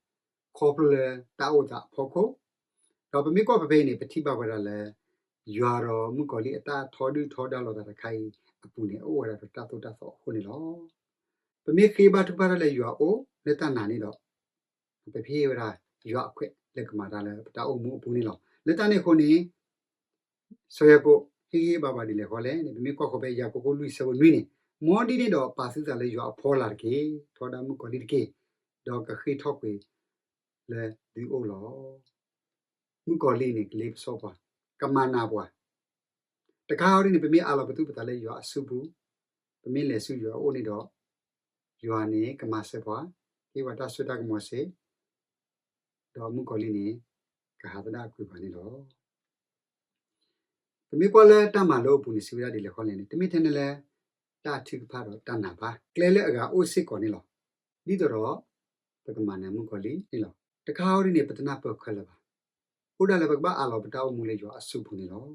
ခီဖျိလၢတၢ်အိၣ်သးအဖီခိၣ်, ဒီးပမ့ၢ်ကွၢ်ဖဲဖဲအံၤန့ၣ် ပထံၣ်ဘၣ်ဝဲဒၣ်လၢ ယွၤဒီးမုၣ်ကီၤလံၢ်အတၢ်ထီဒုၣ်ထီဒါလိာ်သးတခါအံၤအပူၤန့ၣ် အအိၣ်ဝဲဒၣ်ဒီးတၢ်သိၣ်တၢ်သီအဃိန့ၣ်လီၤ. ပမ့ၢ်ဃ့ဘါထုကဖၣ်တၢ်လၢယွၤအအိၣ်လၢတၢ်နာ်န့ၣ်ဒီး ပဟ့ၣ်ဝဲဒၣ်ယွၤအခွဲးလၢကမၤတၢ်လၢပတၢ်အိၣ်မူအပူၤန့ၣ်လီၤ. လၢတၢ်န့ၣ်အဃိန့ၣ် စီၤယၤကိာ်ဟ့ၣ်ဂံၢ်ဟ့ၣ်ဘါပှၤဒ်လဲၣ်ဃီလဲၣ်န့ၣ် ပမ့ၢ်ကွၢ်ဃီၤဖဲယၤကိာ်ခိၣ်လွံၢ်ဆၢဖိနွံန့ၣ်, မ်ဒ်န့ၣ်ဒီးပာ်သုသးလၢယွၤအဖီလာ်တက့ၢ်. ထီဒါမုၣ်ကီၤလံၢ်တက့ၢ်. ဒီးကဃ့ၢ်ထီၣ်ကွံာ်လၢသုအိၣ်လီၤ. မုၣ်ကီၤလံၢ်န့ၣ် ကလ့ပစီပှၤ, ကမၤနၢၤပှၤ, တခါအံၤဒ်န့ၣ် ပမ့ၢ်အးလီၤပသူၣ်ပသးလၢယွၤအစုပူၤ, ပမ့ၢ်လဲၤဆူယွၤအအိၣ်န့ၣ်ဒီး ယွၤန့ၣ်ကမၤစၢၤပှၤ, ဟ့ၣ်ပှၤတၢ်စိတၢ်ကမီၤစ့ၢ်, ဒီးမုၣ်ကီၤလံၢ်န့ၣ် ကဟးသဒၣ်ကွံာ်ပှၤန့ၣ်လီၤ. ပမ့ၢ်ကွၢ်လၢတၢ်မၤလိအပူၤန့ၣ် စံးဝဲဒၣ်ဒ်လဲၣ်ဃီလဲၣ်န့ၣ် တမ့ၢ်ထဲန့ၣ်လၢ တၢ်ထုကဖၣ်ဒီးတၢ်နာ်ဘၣ်, ကျဲလၢအဂၤအိၣ်စ့ၢ်ကီးန့ၣ်လီၤ. ဒ်သိးဒီး ပကမၤနၢၤမုၣ်ကီၤလံၢ်န့ၣ်လီၤ. တခါဃီဒ်န့ၣ် ပတနၢ်ပၢၢ်ခဲလၢာ်ဘၣ်. အိၣ်ဒၣ်လၢပကဘၣ်အးလီၤပတၢ်အိၣ်မူလၢယွၤအစုပူၤန့ၣ်လီၤ.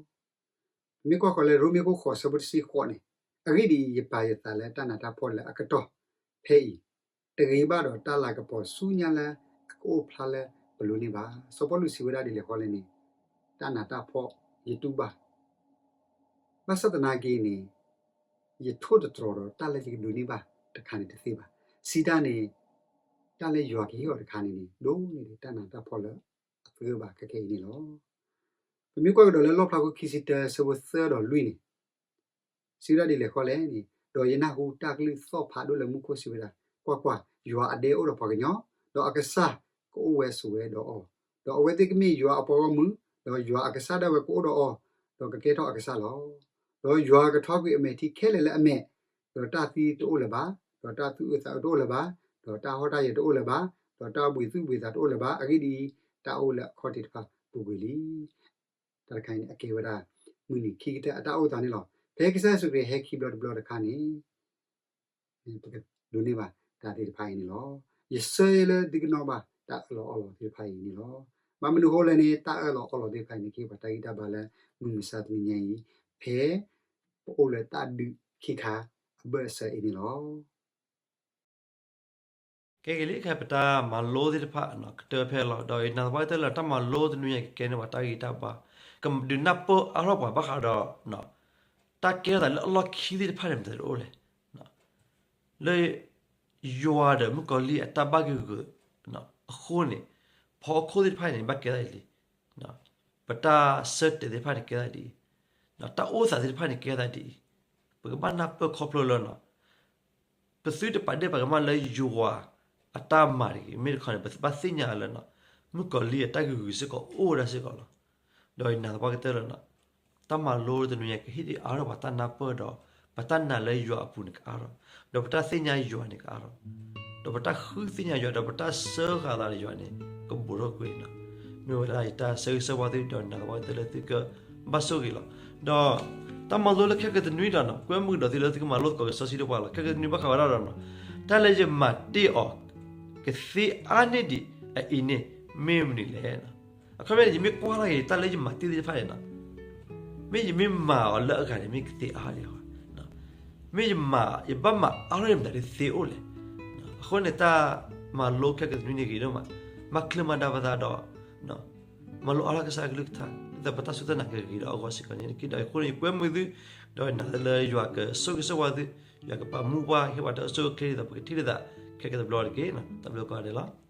ပမ့ၢ်ကွၢ်ဃီၤလၢရိမ့ၤခိၣ်ဃိးဆၢဖိတဆံဃိးန့ၣ်, အဂ့ၢ်ဒ်အံၤ, ယပာ်ယသးလၢတၢ်နးတၢ်ဖှီၣ်လၢအကတီၢ်ဖဲအံၤ, တဂ့ၤဘၣ်ဒီးတၢ်လၤကပီၤဆူညါလၢအကအိၣ်ဖျါလၢပလိၤန့ၣ်ဘၣ်. စီၤပီလူးစံးဝဲဒၣ်ဒ်လဲၣ်ဃီလဲၣ်န့ၣ်, တၢ်နးတၢ်ဖှီၣ်ယတူၢ်ဘၣ် ဘၣ်ဆၣ်သနာ်က့န့ၣ်, ယထိၣ်သတြီၤဒီးတၢ်လၢယကဒိးန့ၢ်ဘၣ်တခါန့ၣ်တသ့ဘၣ်. စံးတၢ်န့ၣ်, တၢ်လၢယွၤကဟ့ၣ်အီၤတခါန့ၣ်န့ၣ် ဒိၣ်န့ၢ်ဒံးတၢ်နးတၢ်ဖှီၣ်လၢအသဂၢၢ်ဘၣ်ခဲကနံၣ်အံၤန့ၣ်လီၤ. ပမ့ၢ်ကွၢ်ကဒီးလၢလီၣ်ဖျါခိၣ်ခံဆံတၢဆၢဖိသၢဒီးလွံၢ်န့ၣ်, စံးဝဲဒၣ်ဒ်လဲၣ်ဃီလဲၣ်န့ၣ်, ဒီးယနၢ်ဟူတၢ်ကလုၢ်သီၣ်ဖးဒိၣ်လၢမူခိၣ်စံးဝဲဒၣ်, ကွၢ်ကွၢ်, ယွၤအဒဲအိၣ်ဒီးပှၤကညီ, ဒီးအကစၢ်ကအိၣ်ဝဲဆိးဝဲဒီးအီၤ, ဒီးအဝဲသ့ၣ်ကမ့ၢ်ယွၤအပှၤဂီၢ်မုၢ်, ဒီးယွၤအကစၢ်ဒၣ်ဝဲကအိၣ်ဒီးအီၤ, ဒီးကကဲထီၣ်အကစၢ်လီၤ. ဒီးယွၤကထီကွံာ်အမဲာ်ထံခဲလၢာ်လၢအမဲာ်, ဒီးတၢ်သံတအိၣ်လၢၤဘၣ်, ဒီးတၢ်သူၣ်အုးသးအုးတအိၣ်လၢၤဘၣ်, ဒီးတၢ်ဟီၣ်တၢ်ယၢၤတအိၣ်လၢၤဘၣ်, ဒီးတၢ်ဘှံးသူၣ်ဘှံးသးတအိၣ်လၢၤဘၣ်. အဂ့ၢ်ဒ်အံၤ, တၢ်အိၣ်လၢအခီၣ်ထံးတဖၣ်ပူၤကွံာ်လံ. တၢ်တခါအံၤန့ၣ် အကဲဝဲဒၣ် မုၢ်နံၤခံကတၢၢ်အတၢ်အိၣ်သးန့ၣ်လီၤ. ဖဲကစၢ်ယ့ၣ်ၡူးခရံာ်ဟဲခံဘျီတဘျီတခါန့ၣ်, ပကဒိးန့ၢ်ဘၣ်တၢ်သ့ၣ်တဖၣ်အံၤန့ၣ်လီၤ. ယဆၢလၢသုကနီၣ်ဘၣ်တၢ်အၢၣ်လီၤအီလီၤသ့ၣ်တဖၣ်အံၤန့ၣ်လီၤ. ဘၣ်မနုၤအဃိလဲၣ်န့ၣ်, တၢ်အၢၣ်လီၤအီလီၤသ့ၣ်တဖၣ်အံၤန့ၣ် ကဟ့ၣ်ပှၤတၢ်ဂံၢ်တၢ်ဘါလၢမုၢ်မဆါတနံၤညါအံၤ, ဖဲပအိၣ်လၢတၢ်ဒုးခံခါအဘၢၣ်စၢၤအံၤန့ၣ်လီၤ. ကဲဂ့ၤလံ ခဲပတၢ်မၤလိသ့ၣ်တဖၣ် ကတၢၢ်ဖဲလီၤ. ဒီးယနာ်သပှၢ်ကတၢၢ်လၢတၢ်မၤလိတနွံညါ ကကဲန့ၢ်ပှၤတၢ်ဂံၢ်တၢ်ဘါ, ကဒုးနၢ်ပၢၢ်အါထီၣ်ပှၤဘၣ်ဃးဒီး တၢ်ကဲထီၣ်သးလၢအလီၢ်ခံသ့ၣ်တဖၣ်န့ၣ် မတၤတအိၣ်လဲၣ်. လၢ ယွၤဒီးမုၣ်ကီၤလံၢ်အတၢ်ဘၣ်ဂ့ၢ်ဂုာ်အဃိန့ၣ်, ဖီခိၣ်သ့ၣ်တဖၣ်န့ၣ် ဘၣ်ကဲထီၣ်အံၤလံ. ပတၢ်ဆၢတဲာ်သ့ၣ်တဖၣ်န့ၣ်ကဲထီၣ်ဒ်အံၤ, တၢ်အိၣ်သးသ့ၣ်တဖၣ်န့ၣ်ကဲထီၣ်ဒ်အံၤ, ပကဘၣ်နၢ်ပၢၢ်ခီဖျိလၢ ပသုတပာ်ဒ့ၣ်ပာ်ကမၣ်လၢယွၤအတၢ်မၤတဂ့ၤ. မ့ၢ်တခီန့ၣ် ပဘၣ်သ့ၣ်ညါလၢ မုၣ်ကီၤလံၢ်အတၢ်ဂ့ၢ်ဂုာ်စ့ၢ်ကီးအိၣ်ဝဲဒၣ်စ့ၢ်ကီးလီၤ. ဒီးယနာ်သပှၢ်ကတၢၢ်လၢ တၢ်မၤလိတနွံညါ ကဟ့ၣ်ဒံးအါထီၣ်ပှၤတၢ်နၢ်ပၢၢ်ဒီး ပတၢ်နာ်လၢယွၤအပူၤန့ၣ်ကအါထီၣ်, ဒီးပတၢ်သ့ၣ်ညါယွၤန့ၣ်ကအါထီၣ်, ဒီးပတၢ်ဃုသ့ၣ်ညါယွၤ ဒီးပတၢ်စၢဃာ်သးဒီးယွၤန့ၣ် ကဘူးထီၣ်ကွံာ်န့ၣ်လီၤ. မ့ၢ်ဝဲဒၣ်ယတၢ်ဆၢဂ့ၤဆၢဝါသု ဒီးနာ်သပှၢ်ကတၢၢ်လၢသုကဘၣ်ဆိၣ်ဂ့ၤလီၤ. ဒီးတၢ်မၤလိလၢခဲကတနွံဒီး ကွဲမုာ်ဒီးသုလၢသုကမၤလိသကိးကစီဆှံတပှၤလီၤ. ခဲကတနွံဘၣ်ဃးဝဲဒၣ်ဒီး တၢ်လၢယမၤတ့ၢ်အီၤ ကသ့အါန့ၢ်ဒံးအအံၤန့ၣ် မ့ၢ်မနုၤလဲၣ်. အခီပညီန့ၣ် ယမ့ၢ်ကွၢ်လီၤက့ၤ တၢ်လၢယမၤတ့ၢ်သ့ၣ်တဖၣ်န့ၣ်လီၤ, မ့ၢ်ယမ့ၢ်မၤအီၤလၢအဂၤန့ၣ် မ့ၢ်ကသ့အါဒံးဧါ. မ့ၢ်ယမၤ ယဘၣ်မၤအါထီၣ်န့ၣ် မတၤဒုးသ့အိၣ်လဲၣ်. အဃိန့ၣ် တၢ်မၤလိခဲကတနွံန့ၣ်ဂ့ၤဒိၣ်မး, မၤချ့မၤဒၣ်ပသးဒီး မၤလိအါထီၣ်ကစၢ်အကလုၢ်ကထါ, ဒ်သိးပတၢ်စူၢ်တၢ်နာ်ကဂ့ၤဒီးအဂီၢ်စ့ၢ်ကီးန့ၣ်တက့ၢ်. ဒီးအဃိန့ၣ် ယကွဲမုာ်သု, ဒီးနာ်လၢယွၤကဆိၣ်ဂ့ၤဆိၣ်ဝါသု, ယွၤကပာ်မူပှၤ ဟ့ၣ်ပှၤတၢ်အိၣ်ဆူၣ်အိၣ်ချ့ ဒ်သိးပကထံၣ်လိာ်သးခဲကတဘျီတက့ၢ်. တၢ်ဘျုးကိးဂၤဒဲးလီၤ.